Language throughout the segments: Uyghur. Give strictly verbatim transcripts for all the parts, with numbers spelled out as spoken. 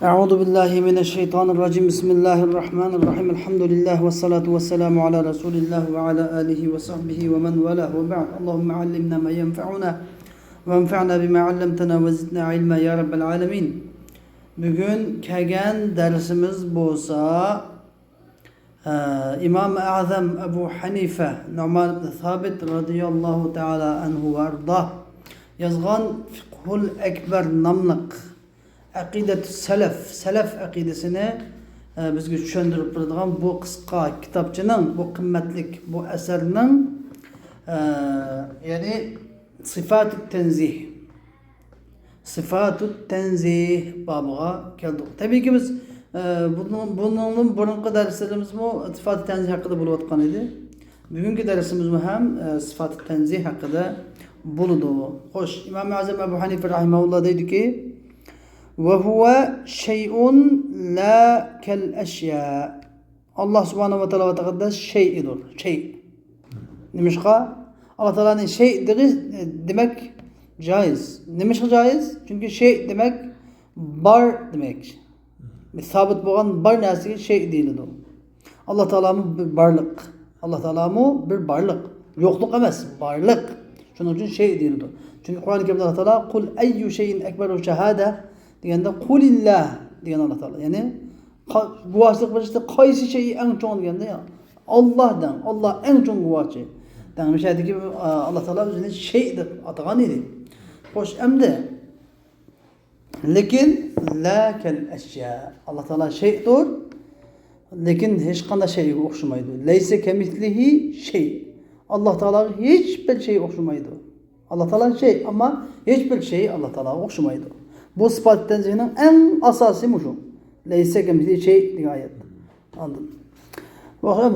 أعوذ بالله من الشيطان الرجيم. بسم الله الرحمن الرحيم. الحمد لله والصلاة والسلام على رسول الله وعلى آله وصحبه ومن والاه وبعد. اللهم علمنا ما ينفعنا وانفعنا بما علمتنا وزدنا علما يا رب العالمين. بۈگۈن كەلگەن دەرسىمىز بولسا، ئە، ئىمام ئەزەم ئەبۇ ھەنىفە نۇئمان ئىبن سابىت رەزىياللاھۇ تەئالا ئەنھۇ ۋە ئەرداھ يازغان فىقھۇل ئەكبەر ناملىق ئەقىدەتۇ سەلەف، سەلەف ئەقىدىسىنى، ئە، بىزگە چۈشەندۈرۈپ بېرىدىغان بۇ قىسقا كىتابچىنىڭ، بۇ قىممەتلىك بۇ ئەسەرنىڭ، ئە، يەنى سىفاتۇ تەنزىھ، سىفاتۇ تەنزىھ بابىغا كەلدۇق. تەبىئىيكى، بىز، ئە، بۇنىڭ، بۇنىڭدىن بۇرۇنقى دەرسلىرىمىزمۇ سىفاتۇ تەنزىھ ھەققىدە بولۇۋاتقان ئىدى. بۈگۈنكى دەرسىمىزمۇ ھەم، ئە، سىفاتۇ تەنزىھ ھەققىدە بولىدۇ. خوش، ئىمام ئەزەم ئەبۇ ھەنىفە رەھىمەھۇللا دەيدۇكى، «وهو شيء لا كالأشياء». ئاللا سۇبھانەھۇ ۋە تائالا ۋە تەقەددەس شەيئىدۇر. شەيئ. نېمىشقا؟ ئاللا تائالانى شەيئ دېگى، دېمەك جايىز. نېمىشقا جايىز؟ چۈنكى شەيئ دېمەك بار دېمەك. بىر سابىت بولغان بار نەرسىگە شەيئ دېيىلىدۇ. ئاللا تائالامۇ بىر بارلىق. ئاللا تائالامۇ بىر بارلىق. يوقلۇق ئەمەس، بارلىق. شۇنىڭ ئۈچۈن شەيئ دېيىلىدۇ. چۈنكى قۇرئان كەرىمدە ئاللا تائالا «قل أي شيء أكبر شهادة» دېگەندە، «قلىللاھ» دېگەن ئاللا تائالا. يەنى قا-، گۇۋاھچىلىق بېرىشتە قايسى شەيئى ئەڭ چوڭ دېگەندە، يا، ئاللا دەڭ، ئاللا ئەڭ چوڭ گۇۋاھچى. دەڭ، مۇشۇ يەردىكى، ئا، ئاللا تائالا ئۆزىنى شەيئ دەپ ئاتىغان ئىدى. خوش، ئەمدى، لېكىن، لا كالأشياء. ئاللا تائالا شەيئدۇر، لېكىن ھېچقانداق شەيئگە ئوخشىمايدۇ. ليس كمثله شيء. ئاللا تائالاغا ھېچ بىر شەيئى ئوخشىمايدۇ. ئاللا تائالا شەيئ، ئەمما ھېچ بىر شەيئى ئاللا تائالاغا ئوخشىمايدۇ. بۇ سىپات تەنزىھنىڭ ئەڭ ئاساسى مۇشۇ. ليس كمثله شيء دېگەن ئايەت. ئاندىن،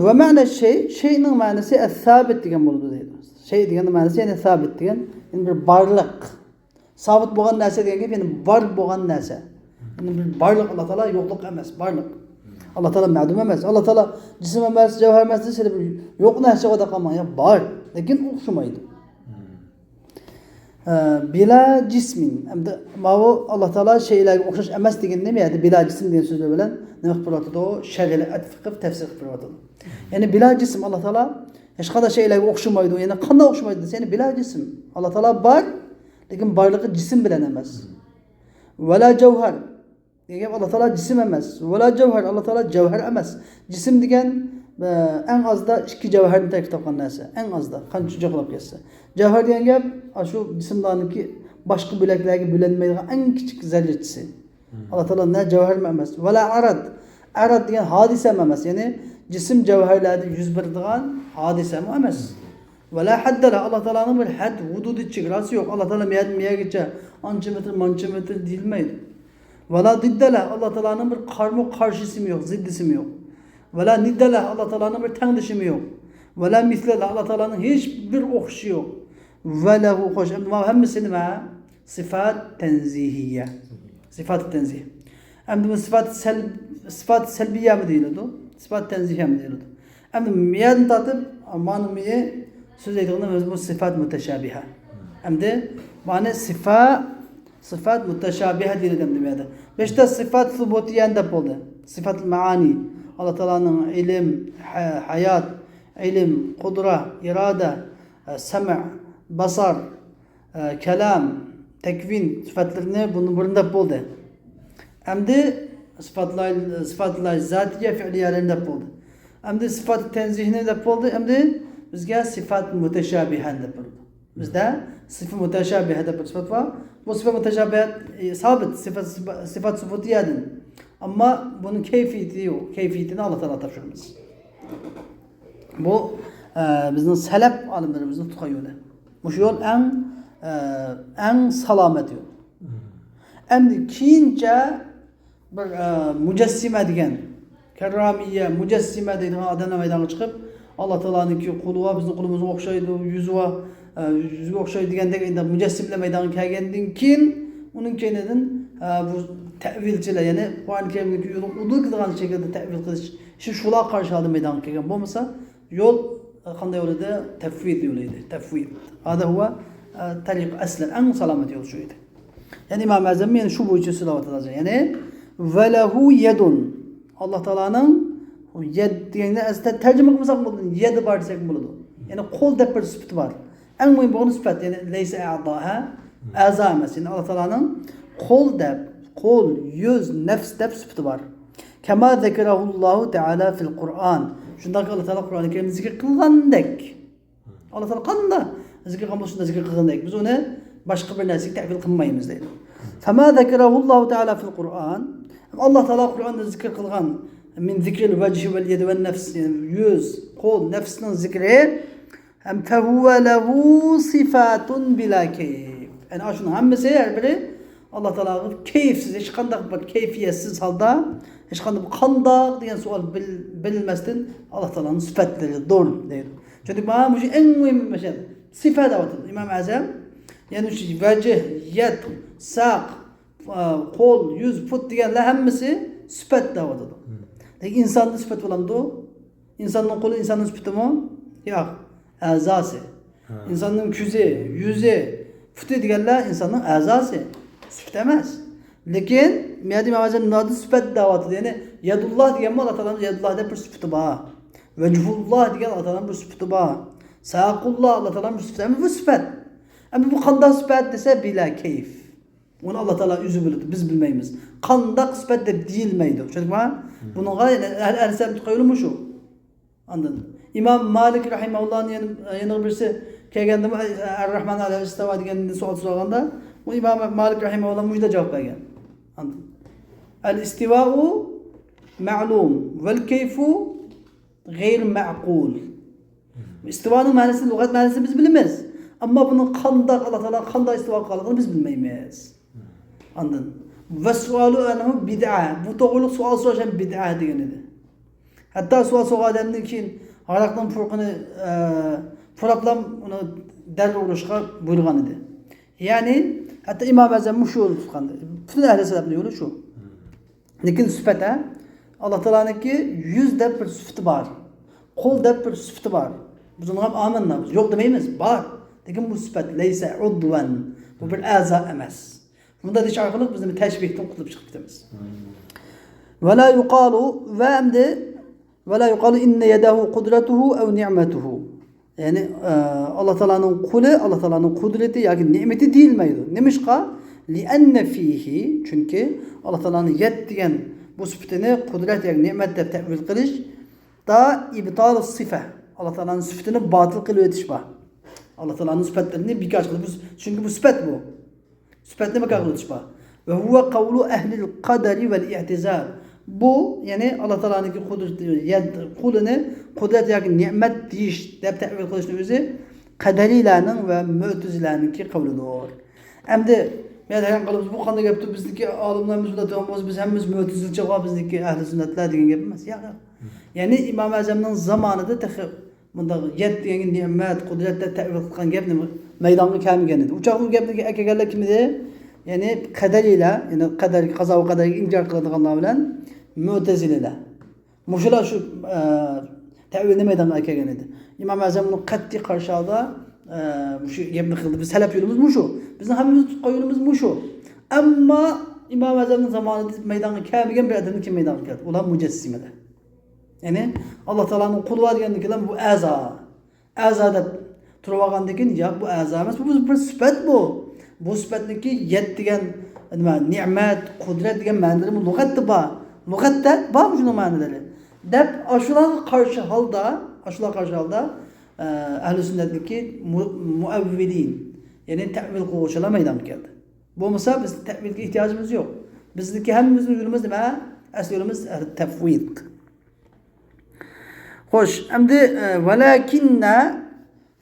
ۋە مەنە شەيئ، شەيئنىڭ مەنىسى ئەس-سابىت دېگەن بولىدۇ دەيدۇ. شەيئ دېگەننىڭ مەنىسى يەنى سابىت دېگەن، يەنى بىر بارلىق. سابىت بولغان نەرسە دېگەن گەپ، يەنى بار بولغان نەرسە. يەنى بىر بارلىق، ئاللا تائالا يوقلۇق ئەمەس، بارلىق. ئاللا تائالا مەدۇم ئەمەس. ئاللا تائالا جىسىم ئەمەس، جەۋھەر ئەمەس دېسە، بىر يوق نەرسە ئۇنداق قالمايدۇ. يا بار، لېكىن ئوخشىمايدۇ. ئە، بىلا جىسمىن. ئەمدى ماۋۇ ئاللا تائالا شەيئلەرگە ئوخشاش ئەمەس دېگەن نېمە؟ يەنى بىلا جىسم دېگەن سۆزلەر بىلەن نېمە قىلىپ بېرىۋاتىدۇ؟ شەرھلەر ئەتىپ قىلىپ تەپسىر قىلىپ بېرىۋاتىدۇ. يەنى بىلا جىسم، ئاللا تائالا ھېچقانداق شەيئلەرگە ئوخشىمايدۇ. يەنى قانداق ئوخشىمايدۇ دېسە، يەنى بىلا جىسم. ئاللا تائالا بار، لېكىن بارلىقى جىسم بىلەن ئەمەس. ۋەلا جەۋھەر. دېگەن گەپ، ئاللا تائالا جىسىم ئەمەس. ۋەلا جەۋھەر، ئاللا تائالا جەۋھەر ئەمەس. جىسىم دېگەن، ئە، ئەڭ ئازدا ئىككى جەۋھەردىن تەركىب تاپقان نەرسە. ئەڭ ئازدا، قانچە جىقلاپ كەتسە. جەۋھەر دېگەن گەپ، ئاشۇ جىسىملارنىڭكى باشقا بۆلەكلەرگە بۆلەنمەيدىغان ئەڭ كىچىك زەررىچىسى. ئاللا تائالا نە جەۋھەرمۇ ئەمەس. ۋەلا ئەرەد. ئەرەد دېگەن ھادىسەمۇ ئەمەس. يەنى جىسىم جەۋھەرلەردە يۈز بېرىدىغان ھادىسەمۇ ئەمەس. ۋەلا ھەددەلە، ئاللا تائالانىڭ بىر ھەد، ھۇدۇدى، چېگراسى يوق. ئاللا تائالا مەيەردىن مەيەرگىچە ئانچە مېتىر، مانچە مېتىر دېيىلمەيدۇ. ۋەلا دىددەلە، ئاللا تائالانىڭ بىر قارىمۇ قارشىسىمۇ يوق، زىددىسىمۇ يوق. ۋەلا نىددەلە، ئاللا تائالانىڭ بىر تەڭدىشىمۇ يوق. ۋەلا مىسلەلە، ئاللا تائالانىڭ ھېچ بىر ئوخشىشى يوق. ۋەلەھۇ، خوش، ئەمدى ماۋۇ ھەممىسى نېمە؟ سىفات تەنزىھىيە. سىفات تەنزىھ. ئەمدى بۇ سىفات سەل-، سىفات سەلبىيەمۇ دېيىلىدۇ، سىفات تەنزىھىيەمۇ دېيىلىدۇ. ئەمدى مىيەدىن تارتىپ، مانا مېنى سۆزلەيدىغىنىمىز بۇ سىفات مۇتەشابىھە. ئەمدى مانا سىفا-، سىفات مۇتەشابىھە دېيىلىدۇ ئەمدى بۇ يەردە. بەشتە سىفات سۇبۇتىيەنى دەپ بولدى. سىفات مەئانى. ئاللا تائالانىڭ ئىلىم، ھە-، ھايات، ئىلىم، قۇدرە، ئىرادە، سەمە، بەسەر، ئە، كالام، تەكۋىن سۈپەتلىرىنى بۇندىن بۇرۇن دەپ بولدى. ئەمدى سىفاتلار، سىفاتلار زاتىيە، فېئلىيەلەرنى دەپ بولدى. ئەمدى سىفات تەنزىھنى دەپ بولدى. ئەمدى بىزگە سىفات مۇتەشابىھەنى دەپ بولدى. بىزدە سىفە مۇتەشابىھە دەپ بىر سىفات بار. بۇ سىفە مۇتەشابىھە، ئە، سابىت، سىفەت، سىفەت سۇبۇتىيەدىن. ئەمما بۇنىڭ كەيفىيىتى يوق. كەيفىيىتىنى ئاللا تائالاغا تاپشۇرىمىز. بۇ، ئە، بىزنىڭ سەلەپ ئالىملىرىمىزنىڭ تۇتقان يولى. مۇشۇ يول ئەڭ، ئە، ئەڭ سالامەت يول. ئەمدى كېيىنچە بىر، ئە، مۇجەسسىمە دېگەن، كەررامىيە، مۇجەسسىمە دەيدىغان ئادەملەر مەيدانغا چىقىپ، ئاللا تائالانىڭكى قولى بار، بىزنىڭ قولىمىزغا ئوخشايدۇ، يۈزى بار، ئە، يۈزىگە ئوخشايدۇ دېگەندەك ئەمدى مۇجەسسىملەر مەيدانغا كەلگەندىن كېيىن، ئۇنىڭ كەينىدىن، ئە، بۇ تەئۋىلچىلەر، يەنى قۇرئان كەرىمدىكى يولغا ئۇدۇل كېلىدىغان شەكىلدە تەئۋىل قىلىش ئىشى شۇلار قارشى ئالدى مەيدانغا كەلگەن بولمىسا، يول، ئە، قانداق يول ئىدى؟ تەفۋىد يولى ئىدى. تەفۋىد. ھازا ھۇۋا، ئە، تەرىق ئەسلەن، ئەڭ سالامەت يول شۇ ئىدى. يەنى ئىمام ئەزەم يەنە شۇ بويىچە سۆزلەۋاتىدۇ ھازىر. يەنى ۋەلەھۇ يەدۇن. ئاللا تائالانىڭ يەد دېگەننى ئەسلىدە تەرجىمە قىلمىساق بولىدۇ، يەدى بار دېسەك بولىدۇ. يەنى قول دەپ بىر سۈپىتى بار. ئەڭ مۇھىم بولغىنى سۈپەت، يەنى لەيسە ئەزا، ھە؟ ئەزا ئەمەس. يەنى ئاللا تائالانىڭ قول دەپ، قول، يۈز، نەفس دەپ سۈپىتى بار. كەما زەكەرەھۇللاھۇ تەئالا فىل قۇرئان. شۇنداق ئاللا تائالا قۇرئانى كەرىمدە زىكىر قىلغاندەك. ئاللا تائالا قانداق زىكىر قىلغان بولسا، شۇنداق زىكىر قىلغاندەك. بىز ئۇنى باشقا بىر نەرسىگە تەئۋىل قىلمايمىز دەيدۇ. فما ذكره الله تعالى في القرآن. ئاللا تائالا قۇرئاندا زىكىر قىلغان من ذكر الوجه واليد والنفس، يەنى يۈز، قول، نەپسنىڭ زىكرى. ھەم فهو له صفات بلا كيف. يەنى ئاشۇنىڭ ھەممىسى، ھەر بىرى ئاللا تائالاغا كەيپسىز، ھېچقانداق بىر كەيپىيەتسىز ھالدا، ھېچقانداق بىر قانداق دېگەن سوئال بىل-، بېرىلمەستىن ئاللا تائالانىڭ سۈپەتلىرىدۇر دەيدۇ. چۈنكى مانا مۇشۇ ئەڭ مۇھىم مەسىلە. سۈپەت دەۋاتىدۇ ئىمام ئەزەم. يەنى شۇ ۋەجھ، يەد، ساق، ئا، قول، يۈز، پۇت دېگەنلەر ھەممىسى سۈپەت دەۋاتىدۇ. لېكىن ئىنساندا سۈپەت بولامدۇ؟ ئىنساننىڭ قولى ئىنساننىڭ سۈپىتىمۇ؟ ياق. ئەزاسى. ئىنساننىڭ كۆزى، يۈزى، پۇتى دېگەنلەر ئىنساننىڭ ئەزاسى. سۈپىتى ئەمەس. لېكىن مۇ يەردە ئىمام ئەزەم نادىر سۈپەت دەۋاتىدۇ. يەنى يەدۇللا دېگەنمۇ ئاللا تائالانىڭ يەدۇللا دەپ بىر سۈپىتى بار. ۋەجھۇللا دېگەن ئاللا تائالانىڭ بىر سۈپىتى بار. ساقۇللا ئاللا تائالانىڭ بىر سۈپىتى. ئەمما بۇ سۈپەت. ئەمما بۇ قانداق سۈپەت دېسە، بىلا كەيف. ئۇنى ئاللا تائالا ئۆزى بىلىدۇ، بىز بىلمەيمىز. قانداق سۈپەت دەپ دېيىلمەيدۇ. چۈشەندىڭىزمۇ؟ بۇنىڭغا يەنە ئەل-، ئەلسەم قەۋلى مۇشۇ. ئاندىن ئىمام مالىك رەھىمەھۇللانىڭ يەنە، يەنە بىرسى كەلگەندىمۇ، ئەر-رەھمان ئەلەل ئىستىۋا دېگەندىن سوئال سورىغاندا، ئۇ ئىمام مالىك رەھىمەھۇللا مۇشۇنداق جاۋاب بەرگەن. ئاندىن، ئەل ئىستىۋائۇ مەلۇم ۋەل كەيفۇ غەير مەقۇل. ئىستىۋانىڭ مەنىسىنى، لۇغەت مەنىسىنى بىز بىلىمىز. ئەمما بۇنىڭ قانداق، ئاللا تائالا قانداق ئىستىۋا قىلغانلىقىنى بىز بىلمەيمىز. ئاندىن، ۋەسسۇئالۇ ئەنھۇ بىدئە. بۇ توغرۇلۇق سوئال سوراش ھەم بىدئە دېگەن ئىدى. ھەتتا سوئال سورىغان ئادەمدىن كېيىن ھاراقنىڭ پۇرىقىنى، ئە، پۇراپلام ئۇنى دەررۇ ئۇرۇشقا بۇيرۇغان ئىدى. يەنى، ھەتتا ئىمام ئەزەم مۇشۇ يولنى تۇتقان. پۈتۈن ئەھلى سەلەفنىڭ يولى شۇ. لېكىن سۈپەت، ھە؟ ئاللا تائالانىڭكى يۈز دەپ بىر سۈپىتى بار. قول دەپ بىر سۈپىتى بار. بىز ئۇنىڭغا ئامىننا، بىز يوق دېمەيمىز، بار. لېكىن بۇ سۈپەت، لەيسە ئۇدۋەن، بۇ بىر ئەزا ئەمەس. بۇنداق دېيىش ئارقىلىق بىز نېمە، تەشبىھتىن قۇتۇلۇپ چىقىپ كېتىمىز. ۋەلا يۇقالۇ، ۋە ئەمدى، ۋەلا يۇقالۇ ئىننە يەدەھۇ قۇدرەتۇھۇ ئەۋ نىئمەتۇھۇ. يەنى، ئە، ئاللا تائالانىڭ قولى، ئاللا تائالانىڭ قۇدرىتى ياكى نېمىتى دېيىلمەيدۇ. نېمىشقا؟ لىئەننە فىھى، چۈنكى ئاللا تائالانىڭ يەد دېگەن بۇ سۈپىتىنى قۇدرەت ياكى نېمەت دەپ تەئۋىل قىلىش، دا ئىبتالۇ سىفە، ئاللا تائالانىڭ سۈپىتىنى باتىل قىلىۋېتىش بار. ئاللا تائالانىڭ سۈپەتلىرىنى بىكار قىلىش. بۇ، چۈنكى بۇ سۈپەت بۇ. سۈپەتنى بىكار قىلىۋېتىش بار. ۋە ھۇۋە قەۋلۇ ئەھلىل قەدەرى ۋەل ئىئتىزال. بۇ، يەنى ئاللا تائالانىڭكى قۇدرىتى، يەد-، قولىنى قۇدرەت ياكى نېمەت دېيىش دەپ تەئۋىل قىلىشنىڭ ئۆزى قەدەرىيلەرنىڭ ۋە مۆتىزىلەنىڭكى قەۋلىدۇر. ئەمدى، مەن ھەيران قالىمىز، بۇ قانداق گەپتۇر؟ بىزنىڭكى ئالىملىرىمىز بۇنداق دېگەن بولسا، بىز ھەممىمىز مۆتىزىلچە بار، بىزنىڭكى ئەھلى سۈننەتلەر دېگەن گەپ ئەمەس. ياق، ياق. يەنى ئىمام ئەزەمنىڭ زامانىدا تېخى مۇنداق يەت دېگەنگە نېمەت، قۇدرەت دەپ تەئۋىل قىلغان گەپ نېمە مەيدانغا كەلمىگەن ئىدى. ئۇ چاغدا ئۇ گەپنى ئەكەلگەنلەر كىم ئىدى؟ يەنى قەدەرىيلەر، يەنى قەدەر، قازا ۋە قەدەرگە ئىنكار قىلىدىغانلار بىلەن مۆتەزىلىلەر. مۇشۇلار شۇ، ئە، تەئۋىلنى مەيدانغا ئەكەلگەن ئىدى. ئىمام ئەزەم بۇنى قەتئىي قارشى ھالدا، ئە، مۇشۇ گەپنى قىلدى. بىز سەلەپ يولىمىز مۇشۇ. بىزنىڭ ھەممىمىز تۇتقان يولىمىز مۇشۇ. ئەمما ئىمام ئەزەمنىڭ زامانىدا مەيدانغا كەلمىگەن بىر ئادەمدىن كېيىن مەيدانغا كەلدى. ئۇلار مۇجەسسىمىلەر. يەنى، ئاللا تائالانىڭ قولى بار دېگەندىن كېيىن بۇ ئەزا. ئەزا دەپ تۇرۇۋالغاندىن كېيىن، ياق، بۇ ئەزا ئەمەس، بۇ بىر سۈپەت بۇ. بۇ سۈپەتنىڭكى يەت دېگەن نېمە، نېمەت، قۇدرەت دېگەن مەنىلىرىمۇ لۇغەتتە بار. لۇغەتتە بارمۇ شۇنىڭ مەنىلىرى؟ دەپ، ئاشۇلارغا قارشى ھالدا، ئاشۇلارغا قارشى ھالدا، ئە، ئەھلى سۈننەتنىڭكى مۇ-، مۇئەۋۋىلىن، يەنى تەئۋىل قىلغۇچىلار مەيدانغا كەلدى. بولمىسا بىز تەئۋىلگە ئېھتىياجىمىز يوق. بىزنىڭكى ھەممىمىزنىڭ يولىمىز نېمە؟ ئەسلى يولىمىز تەفۋىد. خوش، ئەمدى، ئە، ۋەلەكىننە،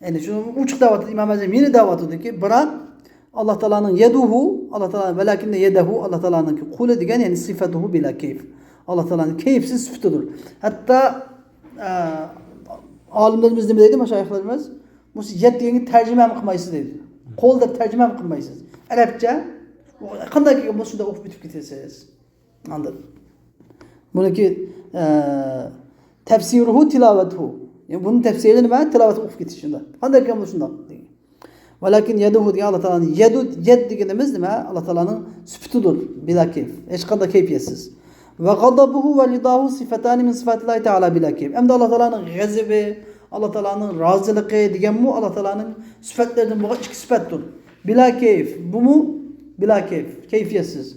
يەنى شۇ ئوچۇق دەۋاتىدۇ، ئىمام ئەزەم يەنە دەۋاتىدۇكى، بىراق ئاللا تائالانىڭ يەدۇھۇ، ئاللا تائالا، ۋەلەكىننە يەدەھۇ، ئاللا تائالانىڭكى قولى دېگەن، يەنى سىفەتۇھۇ بىلا كەيف. ئاللا تائالانىڭ كەيپسىز سۈپىتىدۇر. ھەتتا، ئە، ئالىملىرىمىز نېمە دەيدۇ، مەشايىخلىرىمىز؟ بۇ يەت دېگەنگە تەرجىمە ھەم قىلمايسىز دەيدۇ. قول دەپ تەرجىمە ھەم قىلمايسىز. ئەرەبچە قانداق كەلگەن بولسا شۇنداق ئوقۇپ ئۆتۈپ كېتىسىز. ئاندىن بۇنىڭكى، ئە، تەفسىرۇھۇ تىلاۋەتۇھۇ. يەنى بۇنىڭ تەپسىرى نېمە؟ تىلاۋەت ئوقۇپ كېتىش شۇنداق. قانداق ئىكەن بۇ شۇنداق. ۋەلەكىن يەدۇھۇ دېگەن ئاللا تائالانىڭ يەدۇ، يەد دېگىنىمىز نېمە؟ ئاللا تائالانىڭ سۈپىتىدۇر، بىلا كەيپ، ھېچقانداق كەيپىيەتسىز. ۋە غەزەبۇھۇ ۋە رىداھۇ سىفەتانى مىن سىفاتىللاھى تەئالا بىلا كەيپ. ئەمدى ئاللا تائالانىڭ غەزىپى، ئاللا تائالانىڭ رازىلىقى دېگەنمۇ ئاللا تائالانىڭ سۈپەتلىرىدىن بولغان ئىككى سۈپەتتۇر. بىلا كەيپ، بۇمۇ بىلا كەيپ، كەيپىيەتسىز.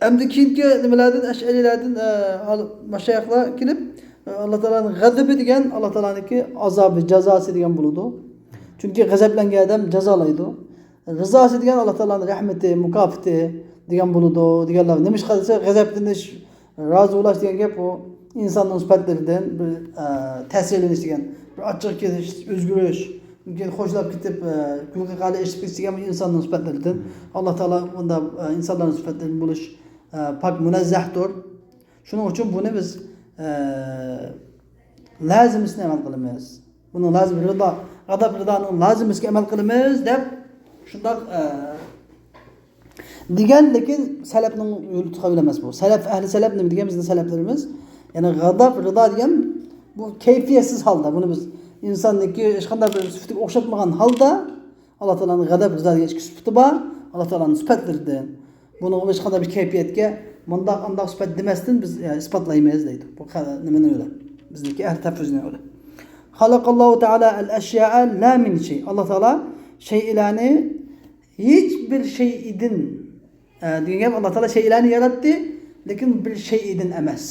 ئەمدى كېيىنكى نېمىلەردىن، ئەشئەرىيلەردىن، ئە، ھال-، مەشايىخلار كېلىپ، ئە، ئاللا تائالانىڭ غەزىپى دېگەن ئاللا تائالانىڭكى ئازابى، جازاسى دېگەن بولىدۇ. چۈنكى غەزەپلەنگەن ئادەم جازالايدۇ. رىزاسى دېگەن ئاللا تائالانىڭ رەھمىتى، مۇكاپاتى دېگەن بولىدۇ دېگەنلەر. نېمىشقا دېسە، غەزەپلىنىش، رازى بولۇش دېگەن گەپ ئۇ ئىنساننىڭ سۈپەتلىرىدىن بىر، ئە، تەسىرلىنىش دېگەن، بىر ئاچچىقى كېلىش، ئۆزگىرىش، مۇمكىن خوشلاپ كېتىپ، ئە، گۈل قىقالى ئېچىلىپ كېتىش دېگەن ئىنساننىڭ سۈپەتلىرىدىن. ئاللا تائالا بۇنداق، ئە، ئىنسانلارنىڭ سۈپەتلىرىدىن بولۇش، ئە، پاك مۇنەززەھتۇر. شۇنىڭ ئۈچۈن بۇنى بىز، ئە، لازىمىسىنى ئەمەل قىلىمىز. بۇنىڭ لازىم رىدا، غەزەپ رىدانىڭ لازىمىسىگە ئەمەل قىلىمىز دەپ شۇنداق، ئە، دېگەن، لېكىن سەلەپنىڭ يولى تۇتقان يول ئەمەس بۇ. سەلەپ، ئەھلى سەلەپ نېمە دېگەن؟ بىزنىڭ سەلەپلىرىمىز، يەنى غەزەپ رىدا دېگەن بۇ كەيپىيەتسىز ھالدا، بۇنى بىز ئىنساننىڭكى ھېچقانداق بىر سۈپىتىگە ئوخشاتمىغان ھالدا، ئاللا تائالانىڭ غەزەپ، رىزا دېگەن ئىككى سۈپىتى بار، ئاللا تائالانىڭ سۈپەتلىرىدىن. بۇنىڭغا ھېچقانداق بىر كەيپىيەتكە مۇنداق، ئانداق سۈپەت دېمەستىن بىز، ئە، ئىسپاتلايمىز دەيدۇ. بۇ قە-، نېمىنىڭ يولى؟ بىزنىڭكى ئەھلى تەفۋىزنىڭ يولى. خەلەقەللاھۇ تائالا ئەل ئەشيائە لا مىن شەي. ئاللا تائالا شەيئىلەرنى ھېچ بىر شەيئىدىن، ئە، دېگەن گەپ، ئاللا تائالا شەيئىلەرنى ياراتتى، لېكىن بىر شەيئىدىن ئەمەس.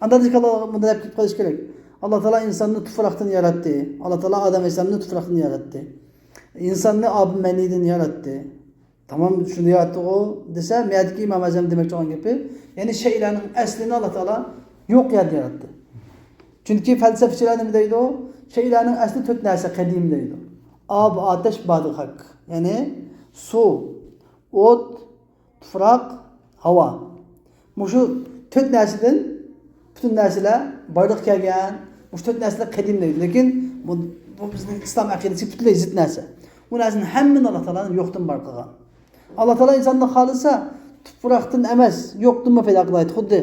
ئاندىن كېيىن ئاللا بۇنى دەپ كېتىپ قېلىش كېرەك. ئاللا تائالا ئىنساننى تۇپراقتىن ياراتتى. ئاللا تائالا ئادەم ئەلەيھىسسالامنى تۇپراقتىن ياراتتى. ئىنساننى ئاب مەنىدىن ياراتتى. تامام شۇنداق ياراتتىغۇ دېسە، مۇ يەردىكى ئىمام ئەزەم دېمەكچى بولغان گېپى، يەنى شەيئىلەرنىڭ ئەسلىنى ئاللا تائالا يوق يەردە ياراتتى. چۈنكى پەلسەپىچىلەر نېمە دەيدۇ؟ شەيئىلەرنىڭ ئەسلى تۆت نەرسە قەدىم دەيدۇ. ئاب، ئاتەش، بادى خاك. يەنى سۇ، ئوت، تۇپراق، ھاۋا. مۇشۇ تۆت نەرسىدىن پۈتۈن نەرسىلەر بارلىققا كەلگەن. مۇشۇ تۆت نەرسىلەر قەدىم دەيدۇ. لېكىن بۇ، بۇ بىزنىڭ ئىسلام ئەقىدىسىگە پۈتۈنلەي زىت نەرسە. بۇ نەرسىنى ھەممىنى ئاللا تائالا يوقتىن بار قىلغان. ئاللا تائالا ئىنساننى خالىسا، تۇپراقتىن ئەمەس، يوقتىنمۇ پەيدا قىلالايتتى. خۇددى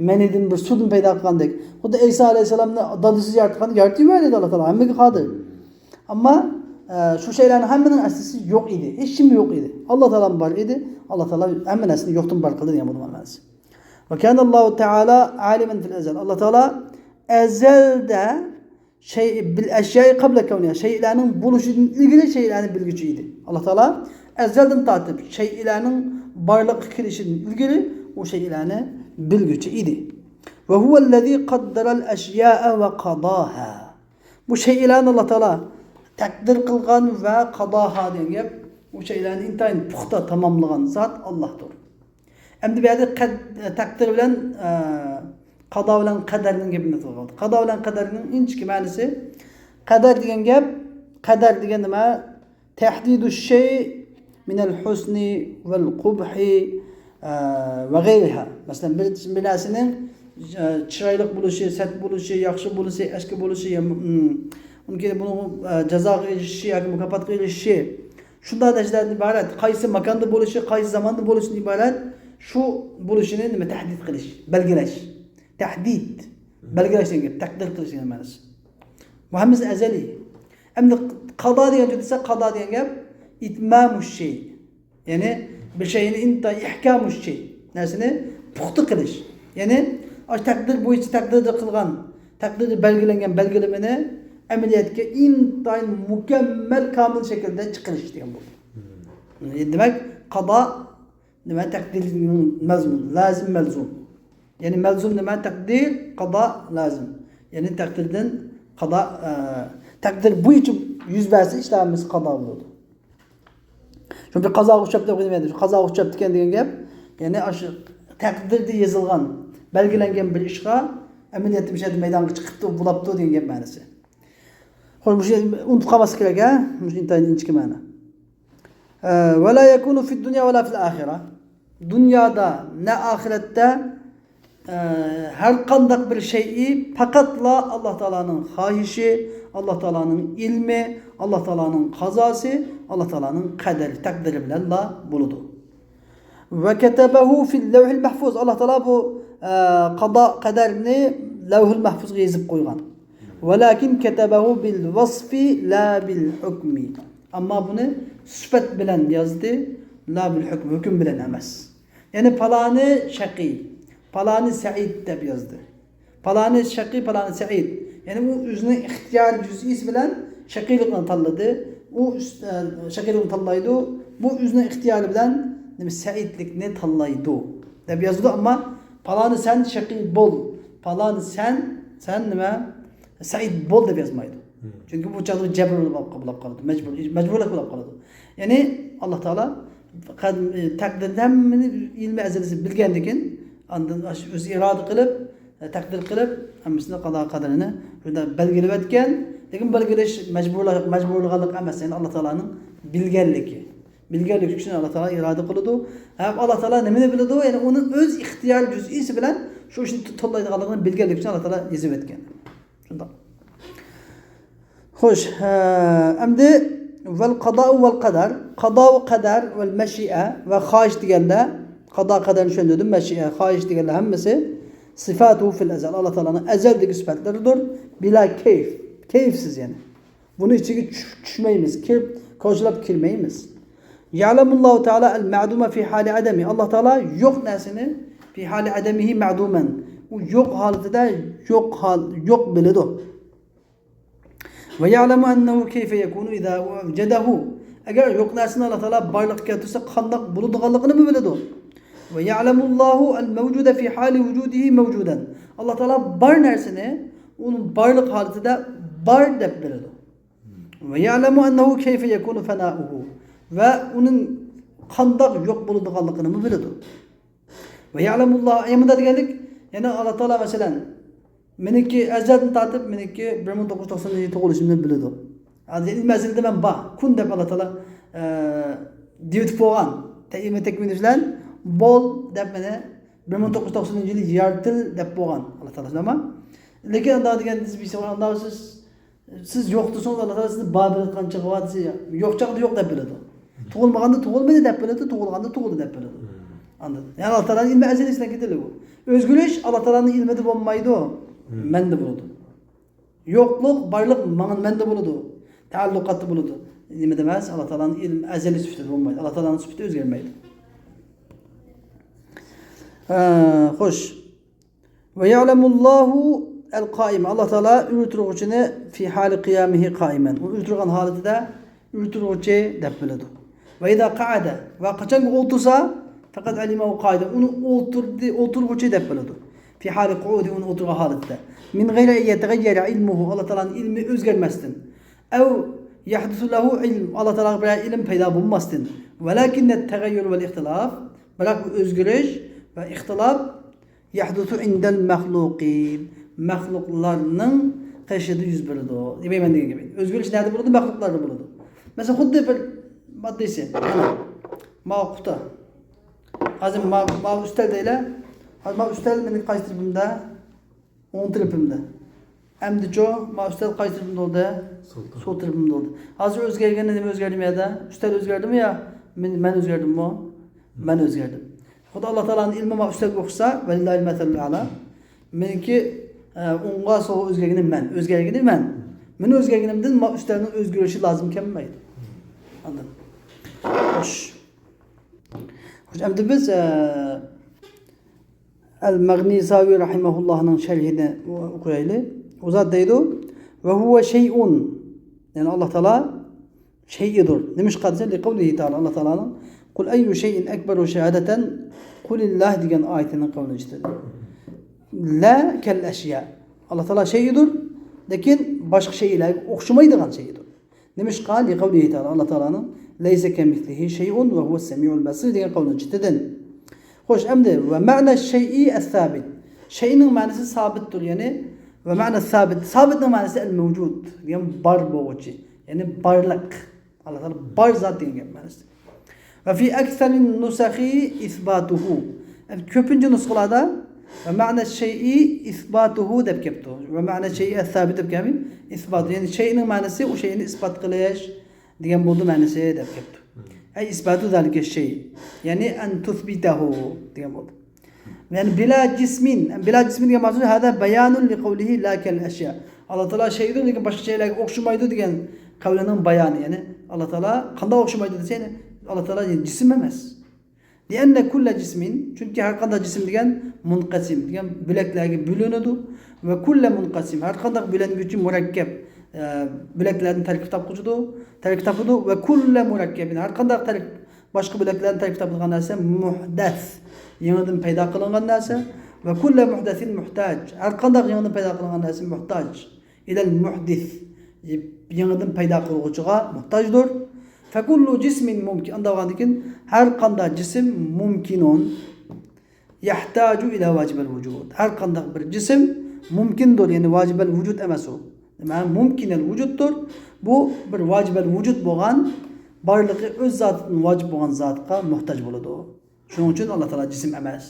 مەنىدىن، بىر سۇدىن پەيدا قىلغاندەك. خۇددى ئەيسا ئەلەيھىسسالامنى دادىسىز ياراتقاندا يارىتىۋېرەلەيدۇ ئاللا تائالا. ھەممىگە قادىر. ئەمما، ئە، شۇ شەيئىلەرنىڭ ھەممىنىڭ ئەسلىسى يوق ئىدى. ھېچنېمە يوق ئىدى. ئاللا تائالانىڭ بار ئىدى. ئاللا تائالا ھەممە نەرسىنى يوقتىن بار قىلدى دېگەن بۇنىڭ مەنىسى. ۋە كانەللاھۇ تائالا ئالىمەن فىل ئەزەل. ئاللا تائالا ئەزەلدە شەي-، بىل ئەشيائى قەبلە كەۋنىھا، شەيئىلەرنىڭ بولۇشىدىن ئىلگىرى شەيئىلەرنى بىلگۈچى ئىدى. ئاللا تائالا ئەزەلدىن تارتىپ شەيئىلەرنىڭ بارلىققا كېلىشىدىن ئىلگىرى ئۇ شەيئىلەرنى بىلگۈچى ئىدى. ۋە ھۇۋەللەزى قەددەرەل ئەشيائە ۋە قەداھا. بۇ شەيئىلەرنى ئاللا تائالا تەقدىر قىلغان ۋە قەداھا دېگەن گەپ، ئۇ شەيئىلەرنى ئىنتايىن پۇختا تاماملىغان زات ئاللاھتۇر. ئەمدى بۇ يەردە قەد-، تەقدىر بىلەن، ئە، قادا بىلەن قەدەرنىڭ گېپىنى تىلغا ئالدى. قادا بىلەن قەدەرنىڭ ئىنچىكە مەنىسى، قەدەر دېگەن گەپ، قەدەر دېگەن نېمە؟ تەھدىدۇ شەي مىنەل ھۇسنى ۋەل قۇبھى، ئە، ۋە غەيرىھا. مەسىلەن، بىر، بىر نەرسىنىڭ، ئە، چىرايلىق بولۇشى، سەت بولۇشى، ياخشى بولۇشى، ئەسكى بولۇشى، يا، م-، ئۇنىڭ كېيىن بۇنىڭ، ئە، جازاغا ئېرىشىشى ياكى مۇكاپاتقا ئېرىشىشى، شۇنداق نەرسىلەردىن ئىبارەت. قايسى ماكاندا بولۇشى، قايسى زاماندا بولۇشىدىن ئىبارەت، شۇ بولۇشىنى نېمە، تەھدىد قىلىش، بەلگىلەش. تەھدىد، بەلگىلەش دېگەن گەپ، تەقدىر قىلىش دېگەن مەنىسى. بۇ ھەممىسى ئەزەلىي. ئەمدى قادا دېگەن، دېسە، قادا دېگەن گەپ ئىتمامۇ شەي. يەنى بىر شەينى ئىنتايىن ئىھكامۇ شەي. نەرسىنى پۇختا قىلىش. يەنى ئاشۇ تەقدىر بويىچە تەقدىردە قىلغان، تەقدىردە بەلگىلەنگەن بەلگىلىمىنى ئەمەلىيەتكە ئىنتايىن مۇكەممەل، كامىل شەكىلدە چىقىرىش دېگەن بولىدۇ. دېمەك، قادا نېمە؟ تەقدىرنىڭ مەزمۇن، لازىم مەلزۇم. يەنى مەلزۇم نېمە؟ تەقدىر، قادا، لازىم. يەنى تەقدىردىن قادا، ئە، تەقدىر بويىچە يۈز بەرسە ئىشلار ھەممىسى قادا بولىدۇ. شۇ بىر قازاغا ئۇچراپتۇ دەپ قويمايدۇ. شۇ قازاغا ئۇچراپتىكەن دېگەن گەپ، يەنى ئاشۇ تەقدىردە يېزىلغان، بەلگىلەنگەن بىر ئىشقا ئەمەلىيەتتە مۇشۇ يەردە مەيدانغا چىقىپتۇ، بولاپتۇ دېگەن گەپ مەنىسى. خوش، مۇشۇنى ئۇنتۇپ قالماسلىق كېرەك، ھە؟ مۇشۇ ئىنتايىن ئىنچىكە مەنە. ئە، ۋە لا يەكۇنۇ فىد دۇنيا ۋە لا فىل ئاخىرە. دۇنيادا نە ئاخىرەتتە، ئە، ھەر قانداق بىر شەيئى پەقەتلا ئاللا تائالانىڭ خاھىشى، ئاللا تائالانىڭ ئىلمى، ئاللا تائالانىڭ قازاسى، ئاللا تائالانىڭ قەدەر، تەقدىرى بىلەنلا بولىدۇ. ۋە كەتەبەھۇ فىل لەۋھىل مەھفۇز. ئاللا تائالا بۇ، ئە، قادا قەدەرنى لەۋھىل مەھفۇزغا يېزىپ قويغان. ۋەلاكىن كەتەبەھۇ بىل ۋەسفى لا بىل ھۇكمى. ئەمما بۇنى سۈپەت بىلەن يازدى، لا بالحكم، ھۆكۈم بىلەن ئەمەس. يەنى پالانى شەقىي، پالانى سەئىد دەپ يازدى. پالانى شەقىي، پالانى سەئىد. يەنى ئۇ ئۆزىنىڭ ئىختىيار جۈزئىيسى بىلەن شەقىيلىقنى تاللىدى. ئۇ ئۈس-، ئە، شەقىيلىقنى تاللايدۇ. بۇ ئۆزىنىڭ ئىختىيارى بىلەن نېمە، سەئىدلىكنى تاللايدۇ دەپ يازىدۇ. ئەمما پالانى سەن شەقىي بول، پالانى سەن، سەن نېمە، سەئىد بول دەپ يازمايدۇ. چۈنكى بۇ چاغدا جەبىر بولۇپ قالىدۇ، مەجبۇر، مەجبۇرلۇق بولۇپ قالىدۇ. يەنى ئاللا تائالا قەد-، تەقدىرنى ھەممىنى ئىلمى ئەزەلىسى بىلگەندىكىن، ئاندىن ئاشۇ ئۆزى ئىرادە قىلىپ، تەقدىر قىلىپ، ھەممىسىنى قادا قەدرىنى شۇنداق بەلگىلىۋەتكەن. لېكىن بەلگىلەش مەجبۇرلا-، مەجبۇرلىغانلىق ئەمەس، يەنى ئاللا تائالانىڭ بىلگەنلىكى. بىلگەنلىك ئۈچۈن ئاللا تائالا ئىرادە قىلىدۇ. ھەم ئاللا تائالا نېمىنى بىلىدۇ؟ يەنى ئۇنىڭ ئۆز ئىختىيار جۈزئىيسى بىلەن شۇ ئىشنى تاللايدىغانلىقىنى بىلگەنلىك ئۈچۈن ئاللا تائالا يېزىۋەتكەن. شۇنداق. خوش، ھە، ئەمدى ۋەل قادائۇ ۋەل قەدەر، قادا ۋە قەدەر ۋەل مەشىئە ۋە خاھىش دېگەندە، قادا قەدەرنى چۈشەندۈردۈم، مەشىئە، خاھىش دېگەندە ھەممىسى سىفاتۇ فىل ئەزەل، ئاللا تائالانىڭ ئەزەلدىكى سۈپەتلىرىدۇر. بىلا كەيف، كەيفسىز يەنى. بۇنى ئىچىگە چۈش-، چۈشمەيمىز، كىرىپ، كوچىلاپ كىرمەيمىز. يەلەمۇللاھۇ تائالا ئەل مەدۇمە فى ھالى ئەدەمى. ئاللا تائالا يوق نەرسىنى، فى ھالى ئەدەمىھى مەدۇمەن. ئۇ يوق ھالىتىدە يوق ھال-، يوق بىلىدۇ. ۋە يەلەمۇ ئەننەھۇ كەيفە يەكۇنۇ ئىزا ئەۋجەدەھۇ. ئەگەر يوق نەرسىنى ئاللا تائالا بارلىققا كەلتۈرسە قانداق بولىدىغانلىقىنىمۇ بىلىدۇ. ۋە يەلەمۇللاھۇ ئەل مەۋجۇدە فى ھالى ۋۇجۇدىھى مەۋجۇدەن. ئاللا تائالا بار نەرسىنى ئۇنىڭ بارلىق ھالىتىدە بار دەپ بىلىدۇ. ۋە يەلەمۇ ئەننەھۇ كەيفە يەكۇنۇ فەنائۇھۇ. ۋە ئۇنىڭ قانداق يوق بولىدىغانلىقىنىمۇ بىلىدۇ. ۋە يەلەمۇللاھ، ئەي مۇنداق دېگەنلىك، يەنى ئاللا تائالا مەسىلەن، مېنىڭكى ئەزەلدىن تارتىپ، مېنىڭكى بىر مىڭ توققۇز يۈز توقسان يىلى تۇغۇلۇشۇمنى بىلىدۇ. ھازىر ئىلمى ئەزەلدە مەن بار، كۇن دەپ ئاللا تائالا، ئە، دېيىۋېتىپ بولغان. تەييىمە تەكۋىنى بىلەن بول دەپ مېنى بىر مىڭ توققۇز يۈز توقسان يىلى يارىتىل دەپ بولغان ئاللا تائالا، شۇنداقمۇ؟ لېكىن ئانداق دېگەن بىز بىر ئانداق سىز سىز يوق دېسىڭىز، ئاللا تائالا سىزنى بار بىلىدىغان چېغى بار دېسە، يوق چاغدا يوق دەپ بىلىدۇ. تۇغۇلمىغاندا تۇغۇلمىدى دەپ بىلىدۇ، تۇغۇلغاندا تۇغۇلدى دەپ بىلىدۇ. ئاندىن، يەنى ئاللا تائالانىڭ ئىلمى ئەزەلىيسىدىن كېتىدۇ بۇ. ئۆزگىرىش ئاللا تائالانىڭ ئىلمىدە بولمايدۇ، مەندە بولىدۇ. يوقلۇق، بارلىق ماڭا، مەندە بولىدۇ، تەئەللۇقاتتا بولىدۇ. نېمىدە ئەمەس، ئاللا تائالانىڭ ئىلمى ئەزەلىي سۈپىتىدە بولمايدۇ. ئاللا تائالانىڭ سۈپىتى ئۆزگەرمەيدۇ. ئە، خوش. ۋە يەلەمۇللاھۇ ئەل قائىم. ئاللا تائالا ئۆلتۈرگۈچىنى فى ھالى قىيامىھى قائىمەن. ئۇ ئۆلتۈرگەن ھالىتىدە ئۆلتۈرگۈچى دەپ بىلىدۇ. ۋە ئىزا قەئەدە. ۋە قاچانكى ئولتۇرسا، فەقەت ئەلىمەھۇ قائىدەن. ئۇنى ئولتۇردى، ئولتۇرغۇچى دەپ بىلىدۇ. فى ھالى قۇئۇدى، ئۇنى ئولتۇرغان ھالىتىدە. مىن غەيرى ئەن يەتەغەييەرە ئىلمۇھۇ. ئاللا تائالانىڭ ئىلمى ئۆزگەرمەستىن. ئەۋ يەھدۇسۇ لەھۇ ئىلم، ئاللا تائالاغا بىرەر ئىلىم پەيدا بولماستىن. ۋەلەكىننەت تەغەييۇر ۋەل ئىختىلاف، بىراق بۇ ئۆزگىرىش ۋە ئىختىلاپ يەھدۇسۇ ئىندەل مەخلۇقىن، مەخلۇقلارنىڭ قېشىدا يۈز بېرىدۇ. دېمەيمەن دېگەن گېپى. ئۆزگىرىش نەدە بولىدۇ؟ مەخلۇقلاردا بولىدۇ. مەسىلەن، خۇددى بىر ماددىسى، مانا، ماۋۇ قۇتا. ھازىر ما-، ماۋۇ ئۈستەل دەيلى. ھازىر ماۋۇ ئۈستەل مېنىڭ قايسى تەرىپىمدە؟ ئوڭ تەرىپىمدە. ئەمدىچۇ، ما ئۈستەل قايسى تەرىپىمدە بولدى؟ سول تەرەپ. سول تەرىپىمدە بولدى. ھازىر ئۆزگەرگەندە نېمە ئۆزگەردى مۇ يەردە؟ ئۈستەل ئۆزگەردىمۇ يا مەن، مەن ئۆزگەردىممۇ؟ مەن ئۆزگەردىم. خۇددى ئاللا تائالانىڭ ئىلمى ما ئۈستەلگە ئوخشىسا، ۋەلىللاھىل مەسەلۇل ئەلا. مېنىڭكى، ئە، ئوڭغا سولغا ئۆزگەرگىنى مەن. ئۆزگەرگىنى مەن. مەن ئۆزگەرگىنىمدىن ما ئۈستەلنىڭ ئۆزگىرىشى لازىم كەلمەيدۇ. ئاندىن. خوش. خوش، ئەمدى بىز، ئە، ئەل مەغنىساۋى رەھىمەھۇللاھنىڭ شەرھىنى ئوقۇيايلى. ئۇ زات دەيدۇ، ۋە ھۇۋە شەيئۇن. يەنى ئاللا تائالا شەيئىدۇر. نېمىشقا دېسە، لىقەۋلىھى تائالا، ئاللا تائالانىڭ، قۇل ئەييۇ شەيئىن ئەكبەرۇ شەھادەتەن، قۇلىللاھ دېگەن ئايىتىنىڭ قەۋلىنى چىقتى. لا كەل ئەشيا. ئاللا تائالا شەيئىدۇر، لېكىن باشقا شەيئىلەرگە ئوخشىمايدىغان شەيئىدۇر. نېمىشقا؟ لىقەۋلىھى تائالا، ئاللا تائالانىڭ، لەيسە كەمىسلىھى شەيئۇن ۋە ھۇۋەس سەمىئۇل بەسىر دېگەن قەۋلىنىڭ چىتىدىن. خوش، ئەمدى، ۋە مەنە شەيئى ئەسسابىت. شەيئىنىڭ مەنىسى سابىتتۇر، يەنى، ۋە مەنە سابىت. سابىتنىڭ مەنىسى ئەل مەۋجۇد، يەنى بار بولغۇچى، يەنى بارلىق. ئاللا تائالا بار زات دېگەن گەپ مەنىسى. ۋە فى ئەكسەرىن نۇسەخى ئىسباتۇھۇ. كۆپىنچە نۇسخىلاردا ۋە مەنە شەيئى ئىسباتۇھۇ دەپ كەپتۇ. ۋە مەنە شەيئى ئەسسابىت دەپ كەلمەي، ئىسباتۇ. يەنى شەيئىنىڭ مەنىسى ئۇ شەيئىنى ئىسبات قىلىش دېگەن بولدى مەنىسى دەپ كەپتۇ. ئەي ئىسباتۇ زالىكە شەي. يەنى ئەن تۇسبىتەھۇ دېگەن بولدى. يەنى بىلا جىسمىن. بىلا جىسمىن دېگەن مەنىسى ھازا بايانۇن لىقەۋلىھى لا كەل ئەشيا. ئاللا تائالا شەيئىدۇر، لېكىن باشقا شەيئىلەرگە ئوخشىمايدۇ دېگەن قەۋلىنىڭ بايانى. يەنى ئاللا تائالا قانداق ئوخشىمايدۇ دېسە، يەنى ئاللا تائالا جىسىم ئەمەس. لأن كل جسم، چۈنكى ھەر قانداق جىسىم دېگەن مۇنقەسىم دېگەن بۆلەكلەرگە بۆلۈنىدۇ. ۋە كۇللە مۇنقەسىم، ھەر قانداق بۆلەنگۈچى مۇرەككەپ، ئە، بۆلەكلەردىن تەركىب تاپقۇچىدۇر، تەركىب تاپىدۇ. ۋە كۇللە مۇرەككەبىن، ھەر قانداق تەركىب، باشقا بۆلەكلەردىن تەركىب تاپىدىغان نەرسە مۇھدەس، يېڭىدىن پەيدا قىلىنغان نەرسە. ۋە كۇللە مۇھدەسىن مۇھتاج، ھەر قانداق يېڭىدىن پەيدا قىلىنغان نەرسە مۇھتاج. ئىلەل مۇھدىس، يېڭىدىن پەيدا قىلغۇچىغا موھتاجدۇر. فكل جسم ممكن، ئانداق بولغاندىكىن ھەر قانداق جىسىم مۇمكىنۇن يەھتاجۇ ئىلە ۋاجىبەل ۋۇجۇد. ھەر قانداق بىر جىسىم مۇمكىندۇر، يەنى ۋاجىبەل ۋۇجۇد ئەمەس ئۇ. نېمە؟ مۇمكىنەل ۋۇجۇدتۇر. بۇ بىر ۋاجىبەل ۋۇجۇد بولغان، بارلىقى ئۆز زاتىدىن ۋاجىپ بولغان زاتقا موھتاج بولىدۇ. شۇنىڭ ئۈچۈن ئاللا تائالا جىسىم ئەمەس.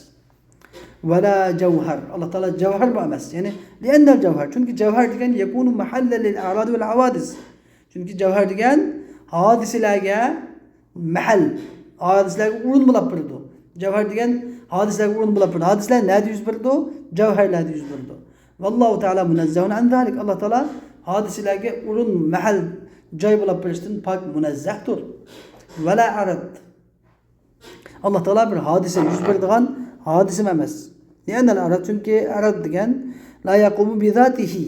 ۋەلا جەۋھەر. ئاللا تائالا جەۋھەرمۇ ئەمەس. يەنى لىئەننەل جەۋھەر. چۈنكى جەۋھەر دېگەن يەكۇنۇ مەھەللەن لىل ئەئراز ۋەل ھەۋادىس. چۈنكى جەۋھەر دېگەن ھادىسىلەرگە مەھەل، ھادىسىلەرگە ئورۇن بولاپ بېرىدۇ. جەۋھەر دېگەن ھادىسىلەرگە ئورۇن بولاپ بېرىدۇ. ھادىسىلەر نەدە يۈز بېرىدۇ؟ جەۋھەرلەردە يۈز بېرىدۇ. ۋاللاھۇ تائالا مۇنەززەھۇن ئەن زالىك. ئاللا تائالا ھادىسىلەرگە ئورۇن، مەھەل، جاي بولاپ بېرىشتىن پاك، مۇنەززەھتۇر. ۋەلا ئەرەد. ئاللا تائالا بىر ھادىسە يۈز بېرىدىغان ھادىسىمۇ ئەمەس. لىئەننەل ئەرەد، چۈنكى ئەرەد دېگەن لا يەقۇمۇ بىزاتىھى،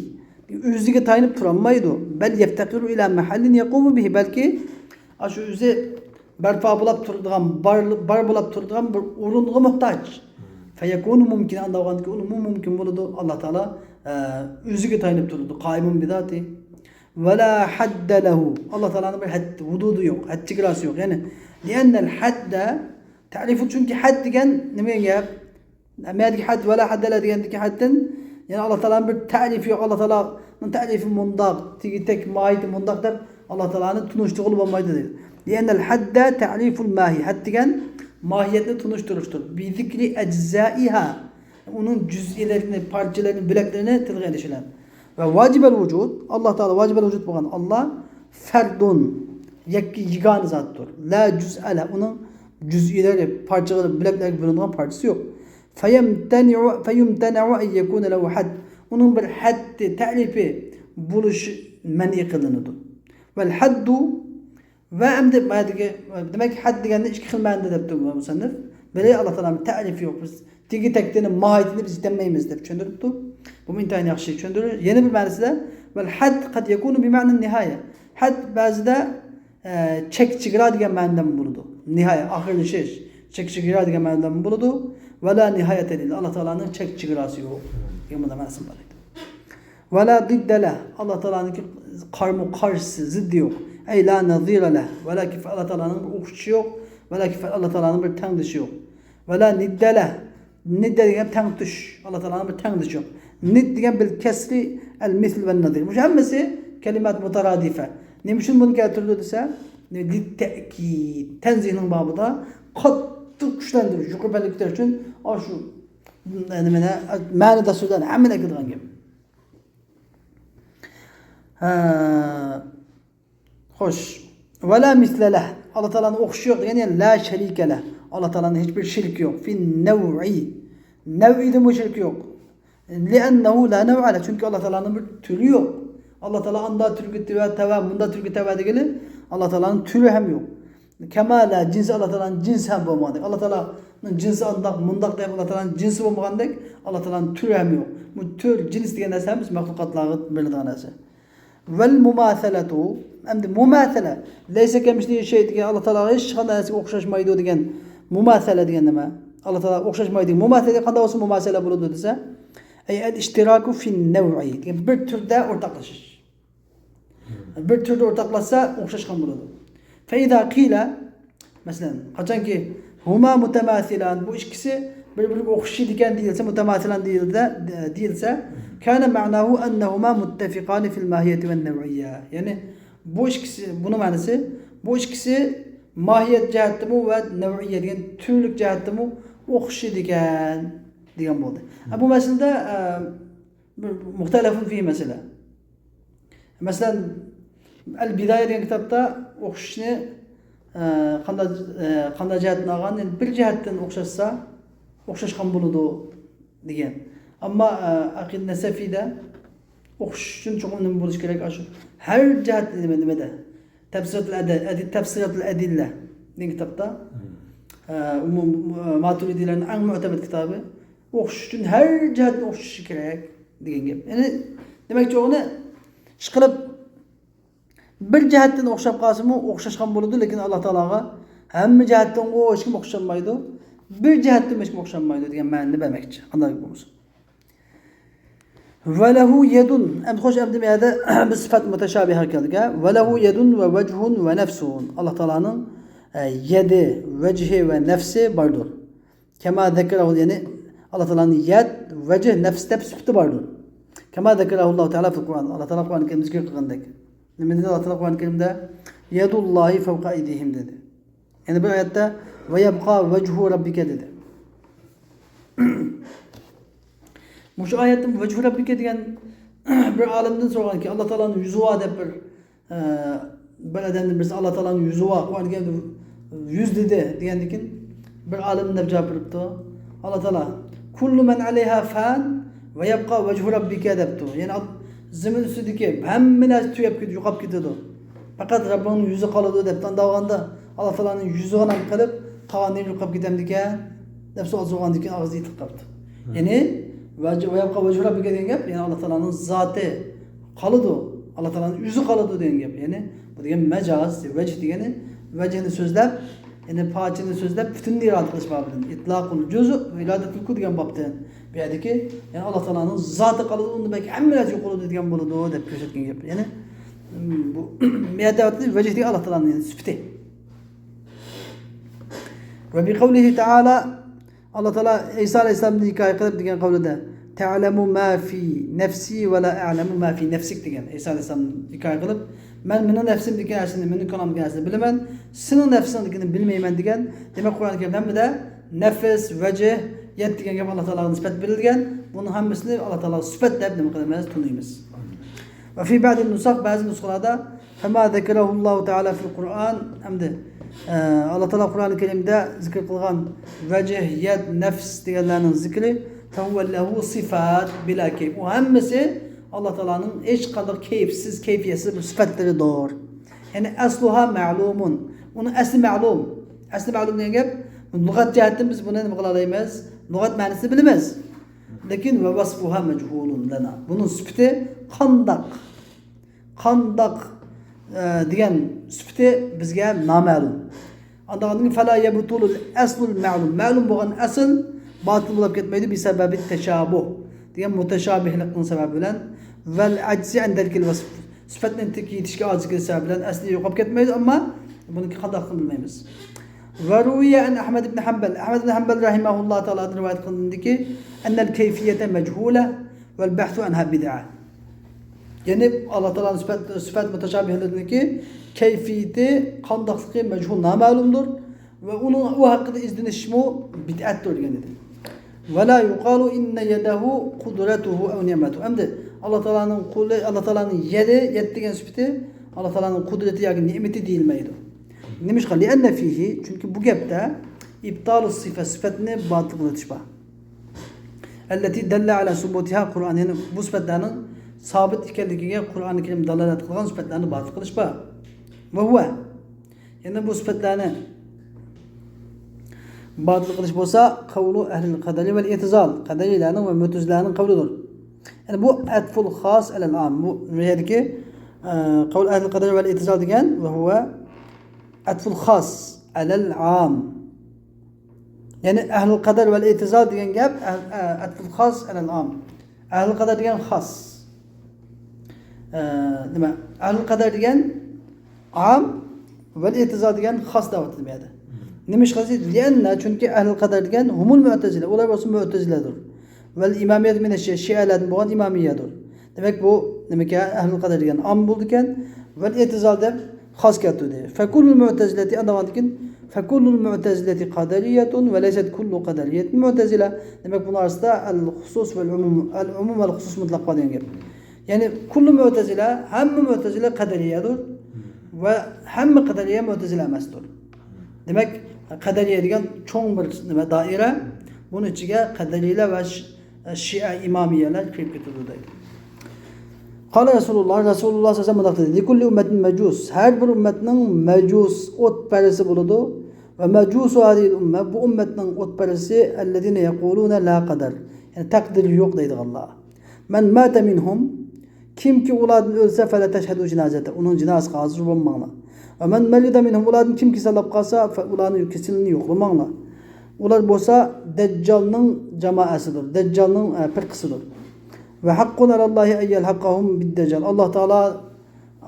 ئۆزىگە تايىنىپ تۇرالمايدۇ. بەل يەفتەقىرۇ ئىلا مەھەللىن يەقۇمۇ بىھى، بەلكى ئاشۇ ئۆزى بەرپا بولاپ تۇرىدىغان، بار، بار بولاپ تۇرىدىغان بىر ئورۇنغا موھتاج. فيكون ممكن، ئانداق بولغاندىكىن ئۇمۇ مۇمكىن بولىدۇ. ئاللا تائالا، ئە، ئۆزىگە تايىنىپ تۇرىدۇ. قائىمۇن بىزاتى. ۋەلا ھەددە لەھۇ. ئاللا تائالانىڭ بىر ھەد، ھۇدۇدى يوق، ھەد چېگراسى يوق. يەنى لىئەننەل ھەددە تەرىفۇ، چۈنكى ھەد دېگەن نېمە گەپ؟ مەدىكى ھەد، ۋەلا ھەددە لە دېگەندىكى ھەددىن، يەنى ئاللا تائالانىڭ بىر تەرىپى يوق. ئاللا تائالانىڭ تەرىپى مۇنداق، تېگى تەك، ماھىيىتى مۇنداق دەپ ئاللا تائالانى تونۇشتۇرغىلى بولمايدۇ دەيدۇ. لىئەننەل ھەددە تەرىفۇل ماھى. ھەد دېگەن ماھىيەتنى تونۇشتۇرۇشتۇر. بىزىكرى ئەجزائىھا. ئۇنىڭ جۈزئىيلىرىنى، پارچىلىرىنى، بۆلەكلىرىنى تىلغا ئېلىش بىلەن. ۋە ۋاجىبەل ۋۇجۇد، ئاللا تائالا ۋاجىبەل ۋۇجۇد بولغان ئاللا فەردۇن، يەككە، يېگانە زاتتۇر. لا جۇزئە لە، ئۇنىڭ جۈزئىيلىرى، پارچىلىرى، بۆلەكلەرگە بۆلۈنىدىغان پارچىسى يوق. فيمتنع، فيمتنع أن يكون له حد. ئۇنىڭ بىر ھەددى، تەرىپى بولۇشى مەنئى قىلىنىدۇ. ۋەل ھەددۇ، ۋە ئەمدى ما يەردىكى، دېمەك، ھەد دېگەننى ئىككى خىل مەنىدە دەپتۇ مۇسەننىف. بىرى، ئاللا تائالانىڭ تەرىپى يوق، بىز تېگى تەكتىنى، ماھىيىتىنى بىز يېتەلمەيمىز دەپ چۈشەندۈرۈپتۇ. بۇمۇ ئىنتايىن ياخشى چۈشەندۈرۈش. يەنە بىر مەنىسىدە، ۋەل ھەد قەد يەكۇنۇ بىمەنەن نىھايە. ھەد بەزىدە، ئە، چەك چېگرا دېگەن مەنىدىمۇ بولىدۇ. نىھايە، ئاخىرلىشىش، چەك چېگرا دېگەن مەنىدىمۇ بولىدۇ. ۋەلا نىھايەتە لىللا. ئاللا تائالانىڭ چەك چېگراسى يوق دېگەن بۇنداق مەنىسى بار ئىدى. ۋەلا زىددە لەھ، ئاللا تائالانىڭكى قارمۇ قارشىسى، زىددى يوق. ئەي لا نەزىرە لەھ، ۋەلا كىف، ئاللا تائالانىڭ بىر ئوخشىشى يوق. ۋەلا كىف، ئاللا تائالانىڭ بىر تەڭدىشى يوق. ۋەلا نىددە لەھ، نىددە دېگەن تەڭتۇش، ئاللا تائالانىڭ بىر تەڭدىشى يوق. نىد دېگەن بىل كەسرى ئەل مىسل ۋە نەزىر. مۇشۇ ھەممىسى كەلىمات مۇتارادىفە. نېمە ئۈچۈن بۇنى كەلتۈردى دېسە، لىتتەئكىد، تەنزىھنىڭ بابىدا قاتتىق كۈچلەندۈرۈش، يۇقىرى پەللىگە كۆتۈرۈش ئۈچۈن، ئاشۇ، نېمىنى، مەنىداش سۆزلەرنى ھەممىنى ئەكىدىغان گەپ. ھە. خوش. ۋەلا مىسلە لەھ. ئاللا تائالانىڭ ئوخشىشى يوق دېگەن، يەنى لا شەرىكە لەھ. ئاللا تائالانىڭ ھېچبىر شېرىكى يوق. فىن نەۋئى. نەۋئىدىمۇ شېرىكى يوق. لىئەننەھۇ لا نەۋئە لەھ. چۈنكى ئاللا تائالانىڭ بىر تۈرى يوق. ئاللا تائالا ئاندا تۈرگە تەۋە، تەۋە، مۇندا تۈرگە تەۋە دېگىلى، ئاللا تائالانىڭ تۈرى ھەم يوق. كەما لا جىنسە، ئاللا تائالانىڭ جىنسى ھەم بولمىغاندەك. ئاللا تائالانىڭ جىنسى ئانداق، مۇنداق دەپ ئاللا تائالانىڭ جىنسى بولمىغاندەك، ئاللا تائالانىڭ تۈرى ھەم يوق. بۇ تۈر، جىنس دېگەن نەرسە ھەممىسى مەخلۇقاتلارغا بېرىلىدىغان نەرسە. ۋەل مۇماسەلەتۇ، ئەمدى مۇماسەلە، لەيسە كەمىسلىھى شەي دېگەن، ئاللا تائالاغا ھېچقانداق نەرسىگە ئوخشاشمايدۇ دېگەن مۇماسەلە دېگەن نېمە؟ ئاللا تائالا ئوخشاشمايدۇ دېگەن مۇماسەلە قانداق بولسا مۇماسەلە بولىدۇ دېسە، ئەي ئەل ئىشتىراكۇ فىن نەۋئى دېگەن بىر تۈردە ئورتاقلىشىش. بىر تۈردە ئورتاقلاشسا ئوخشاشقان بولىدۇ. فەئىزا قىلە، مەسىلەن، قاچانكى ھۇما مۇتەماسىلان، بۇ ئىككىسى بىر-بىرىگە ئوخشىشىدىكەن دېيىلسە، مۇتەماسىلان دېيىلدە، دېيىلسە، كان مەناھۇ ئەننەھۇما مۇتتەفىقانى فىل ماھىيەتى ۋەن نەۋئىيە. يەنى بۇ ئىككىسى، بۇنىڭ مەنىسى، بۇ ئىككىسى ماھىيەت جەھەتتىمۇ ۋە نەۋئىيە دېگەن تۈرلۈك جەھەتتىمۇ ئوخشىشىدىكەن دېگەن بولدى. ھە، بۇ مەسىلىدە، ئە، بىر مۇختەلەفۇن فىھى مەسىلە. مەسىلەن، ئەل بىدايە دېگەن كىتابتا ئوخشىشىشنى، ئە، قانداق، ئە، قانداق جەھەتتىن ئالغان؟ يەنى بىر جەھەتتىن ئوخشاشسا، ئوخشاشقان بولىدۇ دېگەن. ئەمما، ئە، ئەقىدە نەسەفىدە ئوخشىشىش ئۈچۈن چوقۇم نېمە بولۇشى كېرەك؟ ئاشۇ ھەر جەھەتتىن نېمە، نېمىدە؟ تەپسىراتۇل ئەدە-، ئەدى-، تەپسىراتۇل ئەدىللە. دېگەن كىتابتا، ئە، ئۇمۇ-، ماتۇرىدىيلارنىڭ ئەڭ مۆتەبەر كىتابى. ئوخشىشىش ئۈچۈن ھەر جەھەتتىن ئوخشىشىشى كېرەك دېگەن گەپ. يەنى، دېمەكچى بولغىنى، ئىشقىلىپ، بىر جەھەتتىن ئوخشاپ قالسىمۇ ئوخشاشقان بولىدۇ، لېكىن ئاللا تائالاغا ھەممە جەھەتتىن ئۇ ھېچكىم ئوخشىمايدۇ، بىر جەھەتتىن ھېچكىم ئوخشىمايدۇ دېگەن مەنىنى بەرمەكچى. قانداق بولمىسۇن. ۋەلەھۇ يەدۇن. ئەمدى خوش، ئەمدى بۇ يەردە بىز سىفەت مۇتەشابىھە كەلدىك، ھە؟ ۋەلەھۇ يەدۇن ۋە ۋەجھۇن ۋە نەفسۇن. ئاللا تائالانىڭ، ئە، يەدى، ۋەجھى ۋە نەفسى باردۇر. كەما زەكەرەھۇ، يەنى ئاللا تائالانىڭ يەد، ۋەجھ، نەفس دەپ سۈپىتى باردۇر. كەما زەكەرەھۇللاھۇ تائالا فىل قۇرئان. ئاللا تائالا قۇرئان كەرىمدە زىكىر قىلغاندەك. نېمە دېدى ئاللا تائالا قۇرئان كەرىمدە؟ يەدۇللاھى فەۋقە ئەيدىھىم دېدى. يەنە بىر ئايەتتە ۋە يەبقا ۋەجھۇ رەببىكە دېدى. مۇشۇ ئايەتتە ۋەجھۇ رەببىكە دېگەن بىر ئالىمدىن سورىغانكى، ئاللا تائالانىڭ يۈزى بار دەپ بىر ئە، بىر ئادەمدىن بىرسى ئاللا تائالانىڭ يۈزى بار، قۇرئان كەرىمدە يۈز دېدى دېگەندىن كېيىن، بىر ئالىم دەپ جاۋاب بېرىپتۇ. ئاللا تائالا، كۇللۇ مەن ئەلەيھا فان ۋە يەبقا ۋەجھۇ رەببىكە دەپتۇ. يەنى ئال-، زېمىن ئۈستىدىكى ھەممە نەرسە تۈگەپ كېتىدۇ، يوقاپ كېتىدۇ. پەقەت رەببىڭنىڭ يۈزى قالىدۇ دەپتۇ. ئانداق بولغاندا ئاللا تائالانىڭ يۈزىغىلا قېلىپ، قالغان نېمە يوقاپ كېتەمدىكەن دەپ سوئال سورىغاندىن كېيىن ئاغزى يېتىلىپ قاپتۇ. يەنى، ۋەج-، ۋە يەبقا ۋەجھۇ رەببىكە دېگەن گەپ، يەنى ئاللا تائالانىڭ زاتى قالىدۇ، ئاللا تائالانىڭ يۈزى قالىدۇ دېگەن گەپ. يەنى بۇ دېگەن مەجاز، ۋەجھ دېگەنى، ۋەجھنى سۆزلەپ، يەنى پارچىنى سۆزلەپ، پۈتۈننى ئىرادە قىلىش بابىدىن. ئىتلاقۇل جۇز ۋە ئىرادەتۇل كۇل دېگەن بابتىن. بۇ يەردىكى، يەنى ئاللا تائالانىڭ زاتى قالىدۇ، ئۇندا بەلكى ھەممە نەرسە يوقىلىدۇ دېگەن بولىدۇ دەپ كۆرسەتكەن گەپ. يەنى، بۇ، بۇ يەردە ۋەجھ دېگەن ئاللا تائالانىڭ سۈپىتى. ۋە بىقەۋلىھى تائالا، ئاللا تائالا ئەيسا ئەلەيھىسسالامنى ھېكايە قىلىپ دېگەن قەۋلىدە، تەئلەمۇ ما فى نەفسى ۋە لا ئەئلەمۇ ما فى نەفسىك دېگەن. ئەيسا ئەلەيھىسسالامنى ھېكايە قىلىپ، مەن مېنىڭ نەپسىمدىكى نەرسىنى، مېنىڭ كالامدىكى نەرسىنى بىلىمەن، سېنىڭ نەپسىڭدىكىنى بىلمەيمەن دېگەن. دېمەك، قۇرئان كەرىمدە ھەممىدە نەفس، ۋەجھ، يەد دېگەن گەپ ئاللا تائالاغا نىسبەت بېرىلگەن. بۇنىڭ ھەممىسىنى ئاللا تائالاغا سۈپەت دەپ نېمە قىلىمىز؟ تونۇيمىز. ۋە فى بەزى نۇسخ، بەزى نۇسخىلاردا فەما زەكەرەھۇللاھۇ تائالا فىل قۇرئان، ئەمدى، ئە، ئاللا تائالا قۇرئانى كەرىمدە زىكىر قىلغان ۋەجھ، يەد، نەفس دېگەنلەرنىڭ زىكرى، فەھۇۋە لەھۇ سىفات بىلا كەيف. ئۇ ھەممىسى ئاللا تائالانىڭ ھېچقانداق كەيپسىز، كەيپىيەتسىز بىر سۈپەتلىرىدۇر. يەنى ئەسلۇھا مەلۇمۇن. ئۇنىڭ ئەسلى مەلۇم. ئەسلى مەلۇم دېگەن گەپ، لۇغەت جەھەتتىن بىز بۇنى نېمە قىلالايمىز؟ لۇغەت مەنىسىنى بىلىمىز. لېكىن ۋە ۋەسفۇھا مەجھۇلۇن لەنا. بۇنىڭ سۈپىتى قانداق؟ قانداق، ئە، دېگەن سۈپىتى بىزگە نامەلۇم. ئاندىن كېيىن فەلا يەبتۇلۇل ئەسلۇل مەلۇم. مەلۇم بولغان ئەسل باتىل بولۇپ كەتمەيدۇ، بىسەبەبىت تەشابۇھ دېگەن مۇتەشابىھلىقنىڭ سەۋەبى بىلەن، ۋەل ئەجزى ئەن دەركىل ۋەسف. سۈپەتنى يېتىشكە ئاجىزلىقى سەۋەبى بىلەن ئەسلى يوقاپ كەتمەيدۇ، ئەمما بۇنىڭكى قانداقلىقىنى بىلمەيمىز. ۋە رۇۋىيە ئەن ئەھمەد ئىبن ھەمبەل. ئەھمەد ئىبن ھەمبەل رەھىمەھۇللاھ تائالادىن رىۋايەت قىلىندىكى، ئەننەل كەيفىيەتە مەجھۇلە ۋەل بەھسۇ ئەنھا بىدئە. يەنى ئاللا تائالانىڭ سۈپەت، سۈپەت مۇتەشابىھلىرىنىڭكى كەيپىيىتى، قانداقلىقى مەجھۇل، نامەلۇمدۇر ۋە ئۇنىڭ، ئۇ ھەققىدە ئىزدىنىشمۇ بىدئەتتۇر دېگەن ئىدى. ۋە لا يۇقالۇ ئىننە يەدەھۇ قۇدرەتۇھۇ ئەۋ نىئمەتۇ. ئەمدى ئاللا تائالانىڭ قولى، ئاللا تائالانىڭ يەدى، يەد دېگەن سۈپىتى ئاللا تائالانىڭ قۇدرىتى ياكى نېمىتى دېيىلمەيدۇ. نېمىشقا؟ لىئەننە فىھى، چۈنكى بۇ گەپتە ئىبتالۇ سىفە، سۈپەتنى باتىل قىلىۋېتىش بار. ئەللەتى دەللە ئەلا سۇبۇتىھا قۇرئان، يەنى بۇ سۈپەتلەرنىڭ سابىت ئىكەنلىكىگە قۇرئانى كەرىم دالالەت قىلغان سۈپەتلەرنى باتىل قىلىش بار. ۋە ھۇۋە، يەنى بۇ سۈپەتلەرنى باتىل قىلىش بولسا، قەۋلۇ ئەھلىل قەدەرى ۋەل ئېتىزال، قەدەرىيلەرنىڭ ۋە مۆتەزىلەنىڭ قەۋلىدۇر. يەنى بۇ ئەتفۇل خاس ئەلەل ئام. بۇ يەردىكى، ئە، قەۋل ئەھلىل قەدەرى ۋەل ئېتىزال دېگەن، ۋە ھۇۋە ئەتفۇل خاس ئەلەل ئام. يەنى ئەھلىل قەدەر ۋەل ئېتىزال دېگەن گەپ، ئە، ئە، ئەتفۇل خاس ئەلەل ئام. ئەھلىل قەدەر دېگەن خاس. ئە، نېمە؟ ئەھلىل قەدەر دېگەن ئام، ۋەل ئېتىزال دېگەن خاس دەۋاتىدۇ بۇ يەردە. نېمىشقا دېسە، لىئەننە، چۈنكى ئەھلىل قەدەر دېگەن ھۇمۇل مۆتەزىلە، ئۇلار بولسا مۆتەزىلەدۇر. ۋەل ئىمامىيەتۇ مىنەش شىئە، شىئەلەردىن بولغان ئىمامىيەدۇر. دېمەك، بۇ نېمىكەن؟ ئەھلىل قەدەر دېگەن ئام بولىدىكەن، ۋەل ئېتىزال دەپ خاس كەلتۈردى. فەكۇللۇل مۆتەزىلەتى، ئاندىن كېيىن فەكۇللۇل مۆتەزىلەتى قەدەرىيەتۇن ۋە لەيسەت كۇللۇ قەدەرىيەتىن مۆتەزىلە. دېمەك، بۇنىڭ ئارىسىدا ئەل خۇسۇس ۋەل ئۇمۇم، ئەل ئۇمۇم ۋەل خۇسۇس مۇتلەق بار دېگەن گەپ. يەنى كۇللۇ مۆتەزىلە، ھەممە مۆتەزىلە قەدەرىيەدۇر ۋە ھەممە قەدەرىيە مۆتەزىلە ئەمەستۇر. دېمەك، قەدەرىيە دېگەن چوڭ بىر نېمە، دائىرە. بۇنىڭ ئىچىگە قەدەرىيلە ۋە شىئە ئىمامىيەلەر كىرىپ كېتىدۇ دەيدۇ. قال رسول الله، رەسۇلۇللاھ سەللەللاھۇ ئەلەيھى ۋەسەللەم مۇنداق دېدى، لىكۇللى ئۈممەتىن مەجۇس، ھەر بىر ئۈممەتنىڭ مەجۇس، ئوتپەرىسى بولىدۇ. ومجوس هذه الأمة، بۇ ئۈممەتنىڭ ئوتپەرىسى، الذين يقولون لا قدر، يەنى تەقدىر يوق دەيدىغانلار. من مات منهم، كىمكى ئۇلاردىن ئۆلسە، فلا تشهدوا جنازته، ئۇنىڭ جىنازىسىغا ھازىر بولماڭلار. ومن مرض منهم، ئۇلاردىن كىم كېسەللەپ قالسا، فا-، ئۇلارنىڭ كېسىلىنى يوقلىماڭلار. ئۇلار بولسا دەججالنىڭ جامائەسىدۇر، دەججالنىڭ، ئە، پىرقىسىدۇر. وحق على الله أن يلحقهم بالدجال، ئاللا تائالا،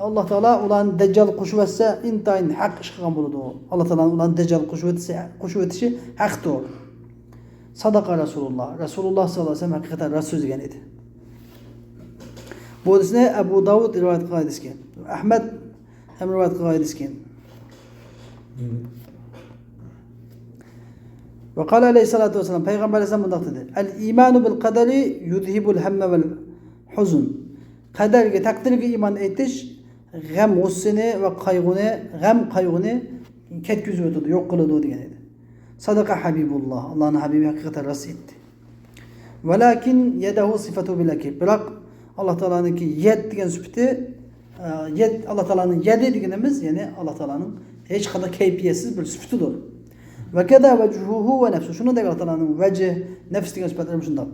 ئاللا تائالا ئۇلارنى دەججال قوشۇۋەتسە، ئىنتايىن ھەق ئىش قىلغان بولىدۇ. ئاللا تائالا ئۇلارنى دەججال قوشۇۋەتسە، قوشۇۋېتىشى ھەقتۇر. صدق رسول الله، رەسۇلۇللا ساللاللاھۇ ئەلەيھى ۋەسەللەم ھەقىقەتەن راست سۆزلىگەن ئىدى. بۇ ھەدىسنى ئەبۇ داۋۇد رىۋايەت قىلغان ھەدىسكەن. ئەھمەد ھەم رىۋايەت قىلغان ھەدىسكەن. وقال عليه الصلاة والسلام، پەيغەمبەر ئەلەيھىسسالام مۇنداق دېدى: الإيمان بالقدر يذهب الهم والحزن. قەدەرگە، تەقدىرگە ئىمان ئېيتىش غەم غۇسسىنى ۋە قايغۇنى، غەم قايغۇنى كەتكۈزۈۋېتىدۇ، يوق قىلىدۇ دېگەن ئىدى. صدق حبيب الله، ئاللانىڭ ھەبىبى ھەقىقەتەن راست ئېيتتى. ولكن يده صفة بلا كيف، بىراق ئاللا تائالانىڭكى يەد دېگەن سۈپىتى، ئە، يەد، ئاللا تائالانىڭ يەدى دېگىنىمىز، يەنى ئاللا تائالانىڭ ھېچقانداق كەيپىيەتسىز بىر سۈپىتىدۇر. وكذا وجهه ونفسه، شۇنىڭدەك ئاللا تائالانىڭ ۋەجھ، نەفس دېگەن سۈپەتلىرى شۇنداق.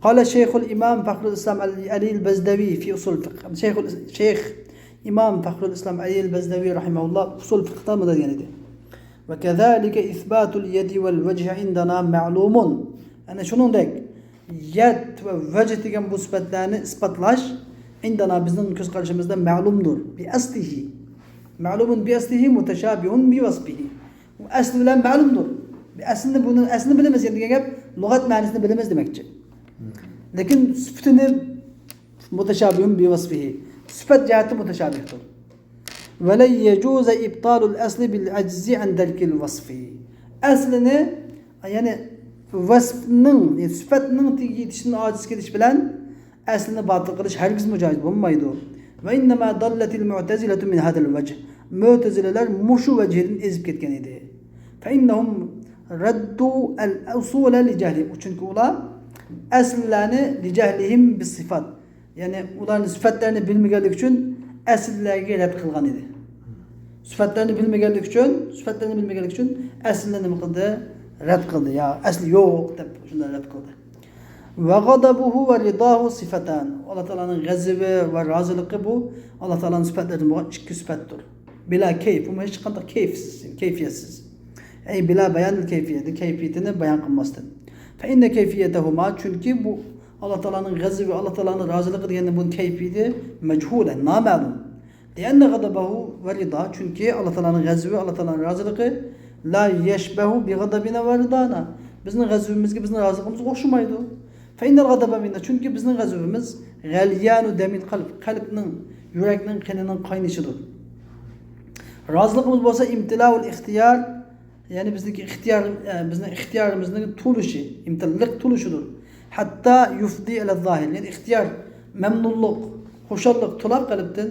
قال شيخ الإمام فخر الإسلام علي البزدوي في أصول الفقه. شيخ، شيخ ئىمام فخر الإسلام علي البزدوي رحمه الله ئۇسۇل فىقھتا مۇنداق دېگەن ئىدى: وكذلك إثبات اليد والوجه عندنا معلوم. ئەنە شۇنىڭدەك يەد ۋە ۋەجھ دېگەن بۇ سۈپەتلەرنى ئىسپاتلاش عندنا، بىزنىڭ كۆز قارىشىمىزدا مەلۇمدۇر. بأصله. معلوم بأصله متشابه بوصفه. ئۇ ئەسلى بىلەن مەلۇمدۇر. ئەسلىنى، بۇنىڭ ئەسلىنى بىلىمىز، يەنى دېگەن گەپ، لۇغەت مەنىسىنى بىلىمىز دېمەكچى. لېكىن سۈپىتىنى متشابه بوصفه. سۈپەت جەھەتتە متشابهدۇر. ولن يجوز إبطال الأصل بالعجز عن درك الوصف. ئەسلىنى، يەنى ۋەسپنىڭ، يەنى سۈپەتنىڭ تېگىگە يېتىشتىن ئاجىز كېلىش بىلەن ئەسلىنى باتىل قىلىش ھەرگىزمۇ جايىز بولمايدۇ. وإنما ضلت المعتزلة من هذا الوجه. مۆتەزىلىلەر مۇشۇ ۋەجھىدىن ئېزىپ كەتكەن ئىدى. فإنهم ردوا الأصول لجهلهم. چۈنكى ئۇلار ئەسلىلەرنى لجهلهم بالصفات، يەنى ئۇلارنى سۈپەتلەرنى بىلمىگەنلىكى ئۈچۈن ئەسلىلەرگە رەت قىلغان ئىدى. سۈپەتلەرنى بىلمىگەنلىكى ئۈچۈن، سۈپەتلەرنى بىلمىگەنلىكى ئۈچۈن ئەسلىنى نېمە قىلدى؟ رەت قىلدى. يا ئەسلى يوق دەپ شۇنداق رەت قىلدى. وغضبه ورضاه صفتان. ئاللا تائالانىڭ غەزىپى ۋە رازىلىقى بۇ ئاللا تائالانىڭ سۈپەتلىرىدىن بولغان ئىككى سۈپەتتۇر. بلا كيف، بۇ ھېچقانداق كەيپسىز، كەيپىيەتسىز. أي بلا بيان الكيفية، كەيپىيىتىنى بايان قىلماستىن. فإن كيفيتهما، چۈنكى بۇ ئاللا تائالانىڭ غەزىپى، ئاللا تائالانىڭ رازىلىقى دېگەندە بۇنىڭ كەيپىيىتى مەجھۇل، نامەلۇم. لأن غضبه ورضاه، چۈنكى ئاللا تائالانىڭ غەزىپى، ئاللا تائالانىڭ رازىلىقى لا يشبه بغضبنا ورضانا، بىزنىڭ غەزىپىمىزگە، بىزنىڭ رازىلىقىمىزغا ئوخشىمايدۇ. فإن الغضب منا، چۈنكى بىزنىڭ غەزىپىمىز غليان دم القلب، قەلبنىڭ، يۈرەكنىڭ قېنىنىڭ قاينىشىدۇر. رازىلىقىمىز بولسا امتلاء الاختيار، يەنى بىزنىڭكى ئىختىيار، ئە، بىزنىڭ ئىختىيارىمىزنىڭ تولۇشى، ئىمتىللىق تولۇشىدۇر. حتى يفضي إلى الظاهر، يەنى ئىختىيار، مەمنۇنلۇق، خۇشاللىق تولاپ قەلبتىن،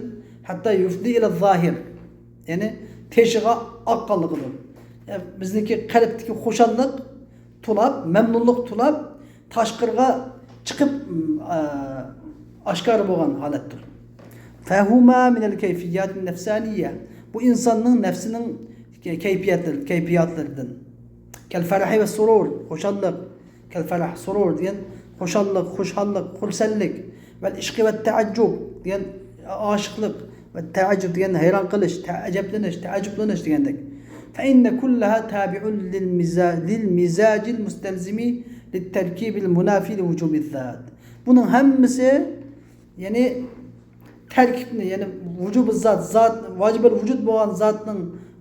حتى يفضي إلى الظاهر، يەنى تېشىغا ئاققانلىقىدۇر. يەنى بىزنىڭكى قەلبتىكى خۇشاللىق تولاپ، مەمنۇنلۇق تولاپ، تاشقىرىغا چىقىپ، ئە، ئاشكارا بولغان ھالەتتۇر. فهما من الكيفيات النفسانية. بۇ ئىنساننىڭ نەپسىنىڭ كەيپىياتلىرى، كەيپىياتلىرىدىن. كالفرح والسرور، خۇشاللىق. كالفرح، سرور دېگەن خۇشاللىق، خۇشاللىق، خۇرسەنلىك. والعشق والتعجب دېگەن ئاشىقلىق. والتعجب دېگەن ھەيران قېلىش، تەئەجەبلىنىش، تەئەججۈپلىنىش دېگەندەك. فإن كلها تابع للمزا-، للمزاج المستلزم للتركيب المنافي لوجوب الذات. بۇنىڭ ھەممىسى، يەنى تەركىبنى، يەنى ۋۇجۇبى زات، زات، ۋاجىبەل ۋۇجۇد بولغان زاتنىڭ،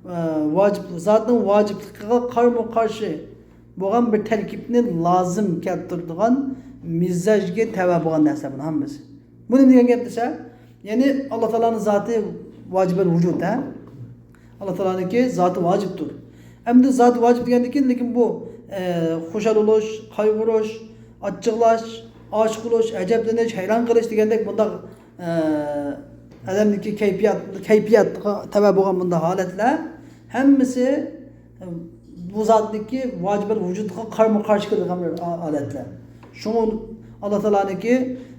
ئە، ۋاجىپ، زاتنىڭ ۋاجىپلىقىغا قارىمۇ قارشى بولغان بىر تەركىبنى لازىم كەلتۈرىدىغان مىزاجغا تەۋە بولغان نەرسە بۇنىڭ ھەممىسى. بۇ نېمە دېگەن گەپ دېسە، يەنى ئاللا تائالانىڭ زاتى ۋاجىبەل ۋۇجۇد، ھە؟ ئاللا تائالانىڭكى زاتى ۋاجىپتۇر. ئەمدى زاتى ۋاجىپ دېگەندىن كېيىن، لېكىن بۇ، ئە، خۇشال بولۇش، قايغۇرۇش، ئاچچىقلاش، ئاشىق بولۇش، ئەجەبلىنىش، ھەيران قېلىش دېگەندەك بۇنداق، ئە، ئادەمدىكى كەيپىيات، كەيپىياتقا تەۋە بولغان بۇنداق ھالەتلەر ھەممىسى، ئە، بۇ زاتنىڭكى ۋاجىبەل ۋۇجۇدقا قارىمۇ قارشى كېلىدىغان بىر ھالەتلەر. شۇڭا ئاللا تائالانىڭكى،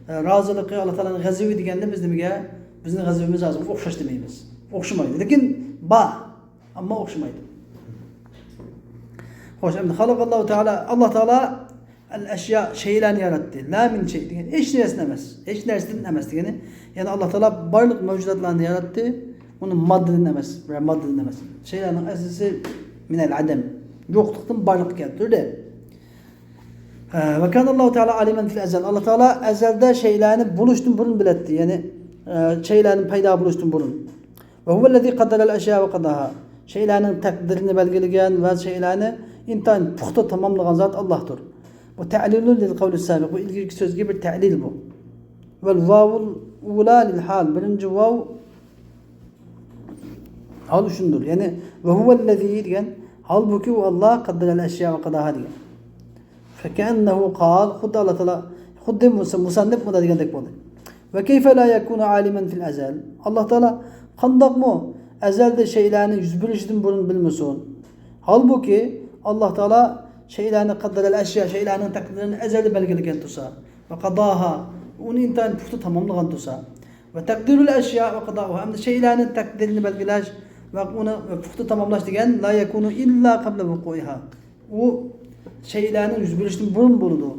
ئە، رازىلىقى، ئاللا تائالانىڭ غەزىپى دېگەندە بىز نېمىگە، بىزنىڭ غەزىپىمىز ھازىر ئوخشاش دېمەيمىز. ئوخشىمايدۇ. لېكىن بار. ئەمما ئوخشىمايدۇ. خوش، ئەمدى خەلەقەللاھۇ تائالا، ئاللا تائالا ئەل ئەشيا، شەيئلەرنى ياراتتى. لا مىن شەي دېگەن ھېچ نەرسىدىن ئەمەس. ھېچ نەرسىدىن ئەمەس دېگىنى، يەنى ئاللا تائالا بارلىق مەۋجۇداتلارنى ياراتتى. ئۇنى ماددىدىن ئەمەس، بىرەر ماددىدىن ئەمەس. شەيئلەرنىڭ ئەسلىسى مىنەل ئەدەم. يوقلۇقتىن بارلىققا كەلتۈردى. ھە، ۋە كانەللاھۇ تائالا ئالىمەن فىل ئەزەل. ئاللا تائالا ئەزەلدە شەيئلەرنى بولۇشتىن بۇرۇن بىلەتتى. يەنى، ئە، شەيئلەرنى پەيدا بولۇشتىن بۇرۇن. ۋە ھۇۋەللەزى قەددەرەل ئەشيا ۋە قەداھا. شەيئلەرنىڭ تەقدىرىنى بەلگىلىگەن ۋە شەيئلەرنى ئىنتايىن پۇختا تاماملىغان زات ئاللاھتۇر. بۇ تەلىلۇن لىل قەۋلىس سابىق. بۇ ئىلگىرىكى سۆزگە بىر تەلىل بۇ. ۋەل ۋاۋۇل ئۇلا لىل ھال. بىرىنچى ۋاۋ ھال ئۈچۈندۇر. يەنى، ۋە ھۇۋەللەزى دېگەن، ھالبۇكى ئۇ ئاللا قەددەرەل ئەشيا ۋە قەداھا دېگەن. فەكەئەننەھۇ قال، خۇددى ئاللا تائالا، خۇددى مۇس-، مۇسەننىپ مۇندا دېگەندەك بولدى. ۋە كەيفە لا يەكۇنۇ ئالىمەن فىل ئەزەل. ئاللا تائالا قانداقمۇ ئەزەلدە شەيئلەرنى يۈز بېرىشىدىن بۇرۇن بىلمىسۇن؟ ھالبۇكى، ئاللا تائالا شەيئلەرنى قەددەرەل ئەشيا، شەيئلەرنىڭ تەقدىرىنى ئەزەلدە بەلگىلىگەن تۇرسا، ۋە قەداھا، ئۇنى ئىنتايىن پۇختا تاماملىغان تۇرسا، ۋە تەقدىرۇل ئەشيا ۋە قەداھا، ھەمدە شەيئلەرنى تەقدىرىنى بەلگىلەش ۋە ئۇنى پۇختا تاماملاش دېگەن، لا يەكۇنۇ ئىللا قەبلە ۋۇقۇئىھا. ئۇ شەيئلەرنىڭ يۈز بېرىشتىن بۇرۇن بولىدۇ.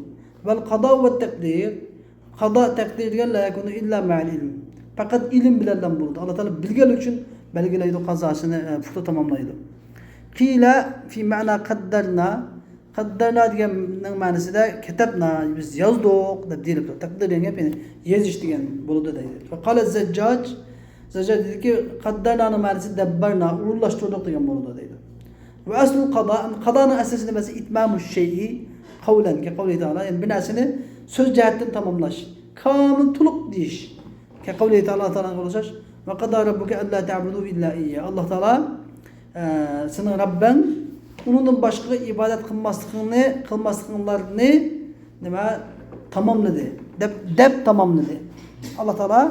ۋەل قەدا ۋە تەقدىر، قەدا تەقدىر دېگەن، لا يەكۇنۇ ئىللا مەئەل ئىلم. پەقەت ئىلىم بىلەنلا بولىدۇ. ئاللا تائالا بىلگەنلىكى ئۈچۈن بەلگىلەيدۇ، قازاسىنى، ئە، پۇختا تاماملايدۇ. قىلە فى مەنا قەددەرنا. قەددەرنا دېگەننىڭ مەنىسىدە كەتەبنا، بىز يازدۇق دەپ دېيىلىپتۇ. تەقدىر دېگەن گەپ، يەنى يېزىش دېگەن بولىدۇ دەيدۇ. فقال الزجاج، زەججاج دېدىكى، قەددەرنانىڭ مەنىسى دەببەرنا، ئورۇنلاشتۇردۇق دېگەن بولىدۇ دەيدۇ. ۋە ئەسلۇل قەدا، قادانىڭ ئەسلىسى نېمىسى؟ ئىتمامۇ شەيئى قەۋلەن، كە قەۋلىھى تائالا، يەنى بىر نەرسىنى سۆز جەھەتتىن تاماملاش، كامىل، تولۇق دېيىش. كە قەۋلىھى تائالا، تائالاغا ئوخشاش، ۋە قەدا رەببۇكە ئەللا تەبۇدۇ ئىللا ئىييە. ئاللا تائالا، ئە، سېنىڭ رەببىڭ ئۇنىڭدىن باشقىغا ئىبادەت قىلماسلىقىڭنى، قىلماسلىقىڭلارنى نېمە؟ تاماملىدى. دەپ، دەپ تاماملىدى. ئاللا تائالا،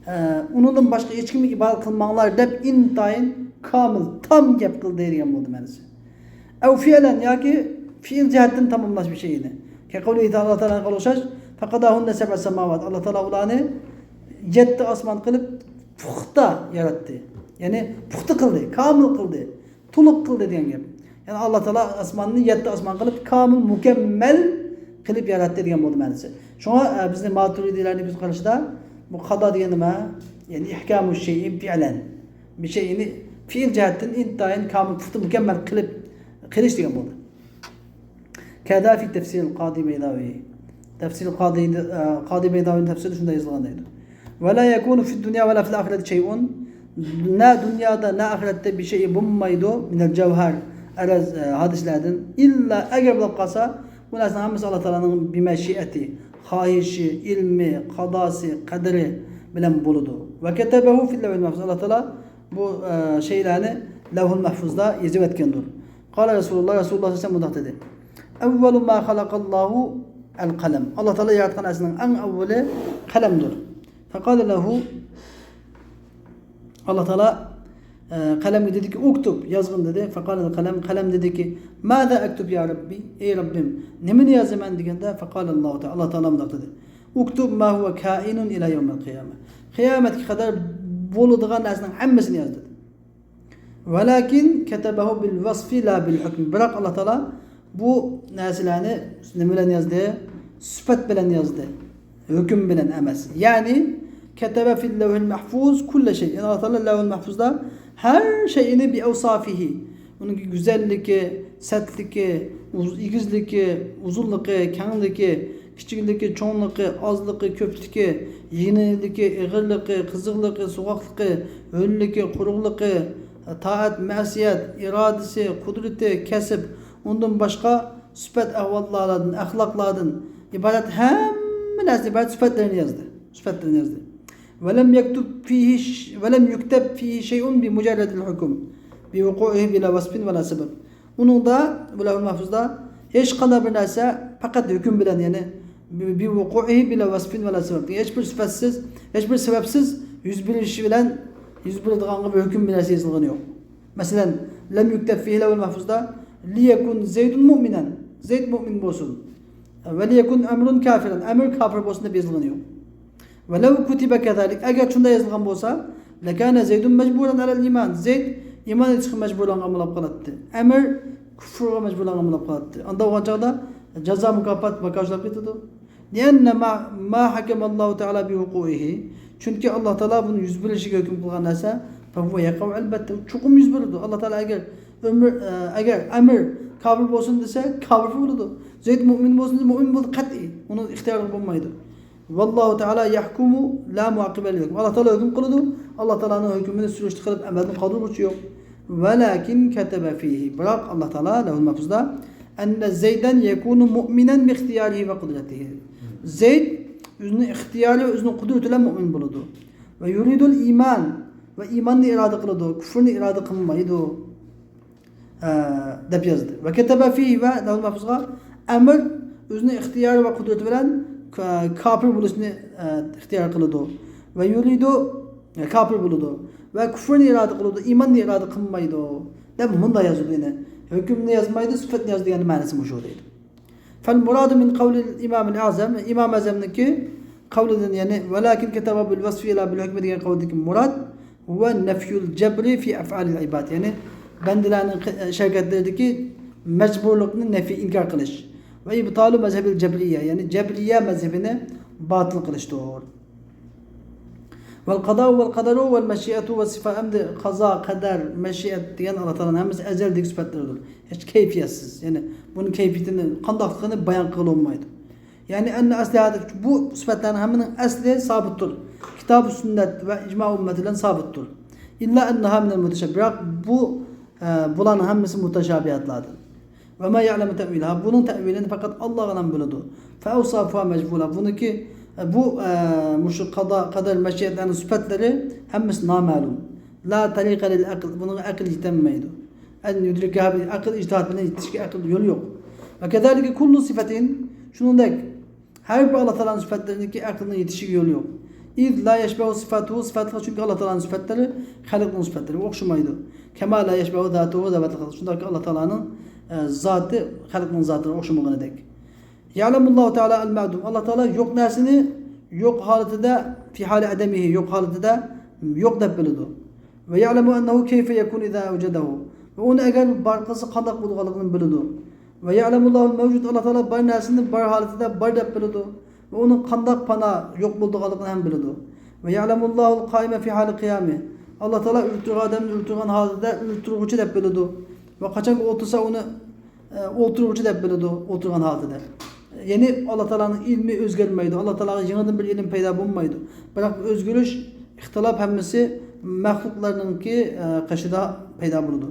ئە، ئۇنىڭدىن باشقا ھېچكىمگە ئىبادەت قىلماڭلار دەپ ئىنتايىن كامىل، تام گەپ قىلدى دېگەن بولدى مەنىسى. ئەۋ فىئلەن، ياكى فېئىل جەھەتتىن تاماملاش بىر شەيئىنى. كە قەۋلىھى تائالا، تائالاغا ئوخشاش، فەقەداھۇننە سەبئە سەماۋات. ئاللا تائالا ئۇلارنى يەتتە ئاسمان قىلىپ پۇختا ياراتتى. يەنى پۇختا قىلدى، كامىل قىلدى، تولۇق قىلدى دېگەن گەپ. يەنى ئاللا تائالا ئاسماننى يەتتە ئاسمان قىلىپ، كامىل، مۇكەممەل قىلىپ ياراتتى دېگەن بولدى مەنىسى. شۇڭا، ئە، بىزنى ماتۇرىدىيلارنىڭ كۆز قارىشىدا بۇ قادا دېگەن نېمە؟ يەنى ئىھكامۇ شەيئى فىئلەن. بىر شەيئىنى فېئىل جەھەتتىن ئىنتايىن كامىل، پۇختا، مۇكەممەل قىلىپ قىلىش دېگەن بولدى. كەذا فى تەفسىرىل قادى بەيداۋى. تەفسىر قادى، ئە، قادى بەيداۋىنىڭ تەفسىرىدە شۇنداق يېزىلغان دەيدۇ. ۋە لا يەكۇنۇ فىد دۇنيا ۋە لا فىل ئاخىرەتى شەيئۇن. نە دۇنيادا، نە ئاخىرەتتە بىر شەيئى بولمايدۇ. مىنەل جەۋھەر، ئەرەز، ئە، ھادىسىلەردىن. ئىللا، ئەگەر بولۇپ قالسا، بۇ نەرسىنىڭ ھەممىسى ئاللا تائالانىڭ بىمەشىئەتى، خاھىشى، ئىلمى، قاداسى، قەدىرى بىلەن بولىدۇ. ۋە كەتەبەھۇ فىل لەۋھىل مەھفۇز. ئاللا تائالا بۇ، ئە، شەيئلەرنى لەۋھۇل مەھفۇزدا يېزىۋەتكەندۇر. قالە رەسۇلۇللا، رەسۇلۇللا سەللەللاھۇ ئەلەيھى ۋەسەللەم مۇنداق دېدى. ئەۋۋەلۇ ما خەلەقەللاھۇ ئەل قەلەم. ئاللا تائالا ياراتقان نەرسىنىڭ ئەڭ ئەۋۋىلى قەلەمدۇر. فەقالە لەھۇ، ئاللا تائالا، ئە، قەلەمگە دېدىكى، ئۇكتۇب، يازغىن دېدى. فەقالە قەلەم، قەلەم دېدىكى، ماذا ئەكتۇب يا رەببى، ئەي رەببىم، نېمىنى يازىمەن دېگەندە، فەقالە لەھۇ تائالا، ئاللا تائالا مۇنداق دېدى. ئۇكتۇب ما ھۇۋە كائىنۇن ئىلە يەۋمىل قىيامە. قىيامەتكە قەدەر بولىدىغان نەرسىنىڭ ھەممىسىنى ياز دېدى. ۋەلاكىن كەتەبەھۇ بىل ۋەسفى لا بىل ھۆكمى. بىراق، ئاللا تائالا بۇ نەرسىلەرنى نېمە بىلەن يازدى؟ سۈپەت بىلەن يازدى. ھۆكۈم بىلەن ئەمەس. يەنى، كەتەبە فىل لەۋھىل مەھفۇز كۇللە شەي. يەنى، ئاللا تائالا لەۋھىل مەھفۇزدا ھەر شەيئىنى بىئەۋسافىھى. ئۇنىڭ گۈزەللىكى، سەتلىكى، ئۇز-، ئېگىزلىكى، ئۇزۇنلۇقى، كەڭلىكى، كىچىكلىكى، چوڭلۇقى، ئازلىقى، كۆپلۈكى، يېنىكلىكى، ئېغىرلىقى، قىزىقلىقى، سوغۇقلۇقى، ھۆللۈكى، قۇرۇقلۇقى، تائەت، مەسىيەت، ئىرادىسى، قۇدرىتى، كەسىپ، ئۇندىن باشقا سۈپەت ئەھۋاللاردىن، ئەخلاقلاردىن ئىبارەت ھەممە نەرسىدىن ئىبارەت سۈپەتلەرنى يازدى. سۈپەتلەرنى يازدى. ۋەلەم يەكتۇب فىھى ش-، ۋەلەم يۇكتەب فىھى شەيئۇن بىمۇجەررەدىل ھۇكم بىۋۇقۇئىھى بىلا ۋەسفىن ۋەلا سەبەب. ئۇنىڭدا، بۇ لەۋھۇل مەھفۇزدا ھېچقانداق بىر نەرسە پەقەت ھۆكۈم بىلەن، يەنى بى-، بىۋۇقۇئىھى بىلا ۋەسفىن ۋەلا سەۋەب. ھېچ بىر سۈپەتسىز، ھېچ بىر سەۋەبسىز يۈز بېرىشى بىلەن يۈز بېرىدىغانغا بىر ھۆكۈم، بىر نەرسە يېزىلغىنى يوق. مەسىلەن، لەم يۇكتەب فىھى لەۋھۇل مەھفۇزدا لىيەكۇن زەيدۇن مۇئمىنەن، زەيد مۇئمىن بولسۇن. ۋە لىيەكۇن ئەمرۇن كافىرەن، ئەمر كاپىر بولسۇن دەپ يېزىلغىنى يوق. ۋەلەۋ كۇتىبە كەزالىك، ئەگەر شۇنداق يېزىلغان بولسا، لەكانە زەيدۇن مەجبۇرەن ئەلەل ئىمان، زەيد ئىمان ئېيتىشقا مەجبۇرلانغان بولۇپ قالاتتى. ئەمر كۇفرغا مەجبۇرلانغان بولۇپ قالاتتى. ئاندا بولغان چاغدا جازا، مۇكاپات باكاشلاپ كېتىدۇ. لأن ما، ما حكم الله تعالى بوقوعه. چۈنكى ئاللا تائالا بۇنى يۈز بېرىشىگە ھۆكۈم قىلغان نەرسە، فهو يقع، ئەلبەتتە، چوقۇم يۈز بېرىدۇ. ئاللا تائالا ئەگەر ئۆمۈر، ئە، ئەگەر ئەمىر كاپىر بولسۇن دېسە، كاپىر بولىدۇ. زەيد مۇئمىن بولسۇن دېسە، مۇئمىن بولىدۇ، قەتئىي. ئۇنىڭ ئىختىيارلىقى بولمايدۇ. والله تعالى يحكم لا معقب لحكمه. ئاللا تائالا ھۆكۈم قىلىدۇ. ئاللا تائالانىڭ ھۆكمىنى سۈرۈشتە قىلىپ ئەمەلدىن قالدۇرغۇچى يوق. ولكن كتب فيه. بىراق ئاللا تائالا لەۋھۇل مەھفۇزدا أن زيدا يكون مؤمنا باختياره وقدرته. زەيد ئۆزىنىڭ ئىختىيارى ۋە ئۆزىنىڭ قۇدرىتى بىلەن مۇئمىن بولىدۇ. ويريد الإيمان. ۋە ئىماننى ئىرادە قىلىدۇ، كۇفرنى ئىرادە قىلمايدۇ. ئە، دەپ يازدى. وكتب فيه، ۋە لەۋھۇل مەھفۇزغا ئەمىر ئۆزىنىڭ ئىختىيارى ۋە قۇدرىتى بىلەن كا-، كاپىر بولۇشنى، ئە، ئىختىيار قىلىدۇ. ويريد، ئە، كاپىر بولىدۇ. ۋە كۇفرنى ئىرادە قىلىدۇ، ئىماننى ئىرادە قىلمايدۇ. دەپ مۇنداق يازىدۇ يەنە. ھۆكۈمنى يازمايدۇ، سۈپەتنى يازىدۇ دېگەن مەنىسى مۇشۇ دەيدۇ. فالمراد من قول الإمام الأعظم، ئىمام ئەزەمنىڭكى قولىدىن، يەنى ولكن كتب بالوصف لا بالحكم دېگەن قولدىكى مۇراد، هو نفي الجبر في أفعال العباد، يەنى بەندىلەرنىڭ ق-، ئىش ھەرىكەتلىرىدىكى مەجبۇرلۇقنى نەفى، ئىنكار قىلىش. وإبطال مذهب الجبرية، يەنى جەبرىيە مەزھىپىنى باتىل قىلىشتۇر. والقضاء والقدر والمشيئة والصفات، ئەمدى قازا، قەدەر، مەشىئەت دېگەن ئاللا تائالانىڭ ھەممىسى ئەزەلدىكى سۈپەتلىرىدۇر. ھېچ كەيپىيەتسىز. يەنى بۇنىڭ كەيپىيىتىنى، قانداقلىقىنى بايان قىلغىلى بولمايدۇ. يەنى أن أصل هذا، بۇ سۈپەتلەرنىڭ ھەممىنىڭ ئەسلى سابىتتۇر. كىتاب سۈننەت ۋە ئىجما ئۈممەت بىلەن سابىتتۇر. إلا أنها من المتشابه، بىراق بۇ، ئە، بۇلارنىڭ ھەممىسى مۇتەشابىھاتلاردىن. وما يعلم تأويلها، بۇنىڭ تەئۋىلىنى پەقەت ئاللاغىلا بىلىدۇ. فأوصافها مجهولة، بۇنىڭكى، ئە، بۇ، ئە، مۇشۇ قازا، قەدەر، مەشىئەتلەرنىڭ سۈپەتلىرى ھەممىسى نامەلۇم. لا طريق للعقل، بۇنىڭغا ئەقىل يېتەلمەيدۇ. أن يدركها، ئەقىل ئىجتىھات بىلەن يېتىشكە ئەقىل يول يوق. وكذلك كل صفة، شۇنىڭدەك ھەر بىر ئاللا تائالانىڭ سۈپەتلىرىنىڭكى ئەقىلنىڭ يېتىشىگە يولى يوق. إذ لا يشبه صفاته، سۈپەتلىرى، چۈنكى ئاللا تائالانىڭ سۈپەتلىرى خەلقنىڭ سۈپەتلىرىگە ئوخشىمايدۇ. كما لا يشبه ذاته ذوات الخلق، شۇنداقكى ئاللا تائالانىڭ، ئە، زاتى خەلقنىڭ زاتىغا ئوخشىمىغىنىدەك. يعلم الله تعالى المعدوم، ئاللا تائالا يوق نەرسىنى يوق ھالىتىدە، في حال عدمه، يوق ھالىتىدە يوق دەپ بىلىدۇ. ويعلم أنه كيف يكون إذا أوجده، ۋە ئۇنى ئەگەر بار قىلسا قانداق بولىدىغانلىقىنى بىلىدۇ. ويعلم الله الموجود، ئاللا تائالا بار نەرسىنى بار ھالىتىدە بار دەپ بىلىدۇ. ۋە ئۇنىڭ قانداق پانا يوق بولىدىغانلىقىنى ھەم بىلىدۇ. ويعلم الله القائم في حال قيامه، ئاللا تائالا ئۆلتۈرگەن ئادەمنى ئۆلتۈرگەن ھالىتىدە ئۆلتۈرگۈچى دەپ بىلىدۇ. ۋە قاچانكى ئولتۇرسا ئۇنى، ئە، ئولتۇرغۇچى دەپ بىلىدۇ، ئولتۇرغان ھالىتىدە. يەنى ئاللا تائالانىڭ ئىلمى ئۆزگەرمەيدۇ، ئاللا تائالاغا يېڭىدىن بىر ئىلىم پەيدا بولمايدۇ. بىراق ئۆزگىرىش، ئىختىلاپ ھەممىسى مەخلۇقلارنىڭكى، ئە، قېشىدا پەيدا بولىدۇ.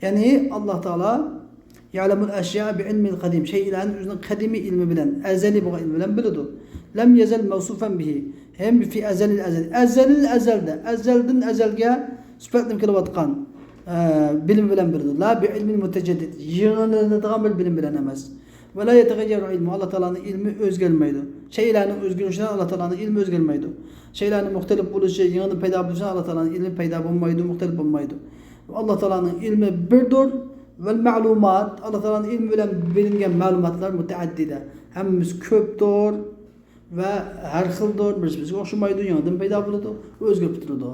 يەنى ئاللا تائالا يعلم الأشياء بعلمه القديم، شەيئىلەرنى ئۆزىنىڭ قەدىمىي ئىلمى بىلەن، ئەزەلىي بولغان ئىلمى بىلەن بىلىدۇ. لم يزل موصوفا به، ھەم في أزل الأزل، ئەزەلىل ئەزەلدە، ئەزەلدىن ئەزەلگە سۈپەتلىنىپ كېلىۋاتقان، ئە، بىلىم بىلەن بىلىدۇ. لا بعلم متجدد، يېڭىلىنىدىغان بىر بىلىم بىلەن ئەمەس. ولا يتغير علمه، ئاللا تائالانىڭ ئىلمى ئۆزگەرمەيدۇ. شەيئىلەرنىڭ ئۆزگىرىشىدىن ئاللا تائالانىڭ ئىلمى ئۆزگەرمەيدۇ. شەيئىلەرنىڭ مۇختەلىپ بولۇشى، يېڭىدىن پەيدا بولۇشىدىن ئاللا تائالانىڭ ئىلمى پەيدا بولمايدۇ، مۇختەلىپ بولمايدۇ. ئاللا تائالانىڭ ئىلمى بىردۇر. والمعلومات، ئاللا تائالانىڭ ئىلمى بىلەن بىلىنگەن مەلۇماتلار مۇتەئەددىدە، ھەممىسى كۆپتۇر ۋە ھەر خىلدۇر، بىرسى بىرسىگە ئوخشىمايدۇ، يېڭىدىن پەيدا بولىدۇ، ئۆزگىرىپ تۇرىدۇ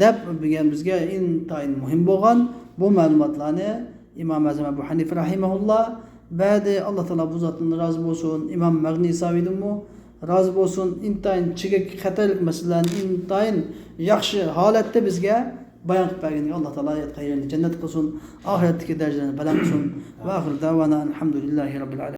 دەپ بۈگۈن بىزگە ئىنتايىن مۇھىم بولغان بۇ مەلۇماتلارنى ئىمام ئەزەم ئەبۇ ھەنىفە رەھىمەھۇللا بەردى. ئاللا تائالا بۇ زاتتىن رازى بولسۇن. ئىمام مەغنىساۋىدىنمۇ رازى بولسۇن. ئىنتايىن چېگەك خەتەرلىك مەسىلىلەرنى ئىنتايىن ياخشى ھالەتتە بىزگە بايان قىلىپ بەرگەنگە ئاللا تائالا ھايات قەيرىنى جەننەت قىلسۇن، ئاخىرەتتىكى دەرىجىلەرنى بەلەند قىلسۇن. ۋە ئاخىر دەۋانا ئەلھەمدۇلىللاھى رەببىل ئالەمىن.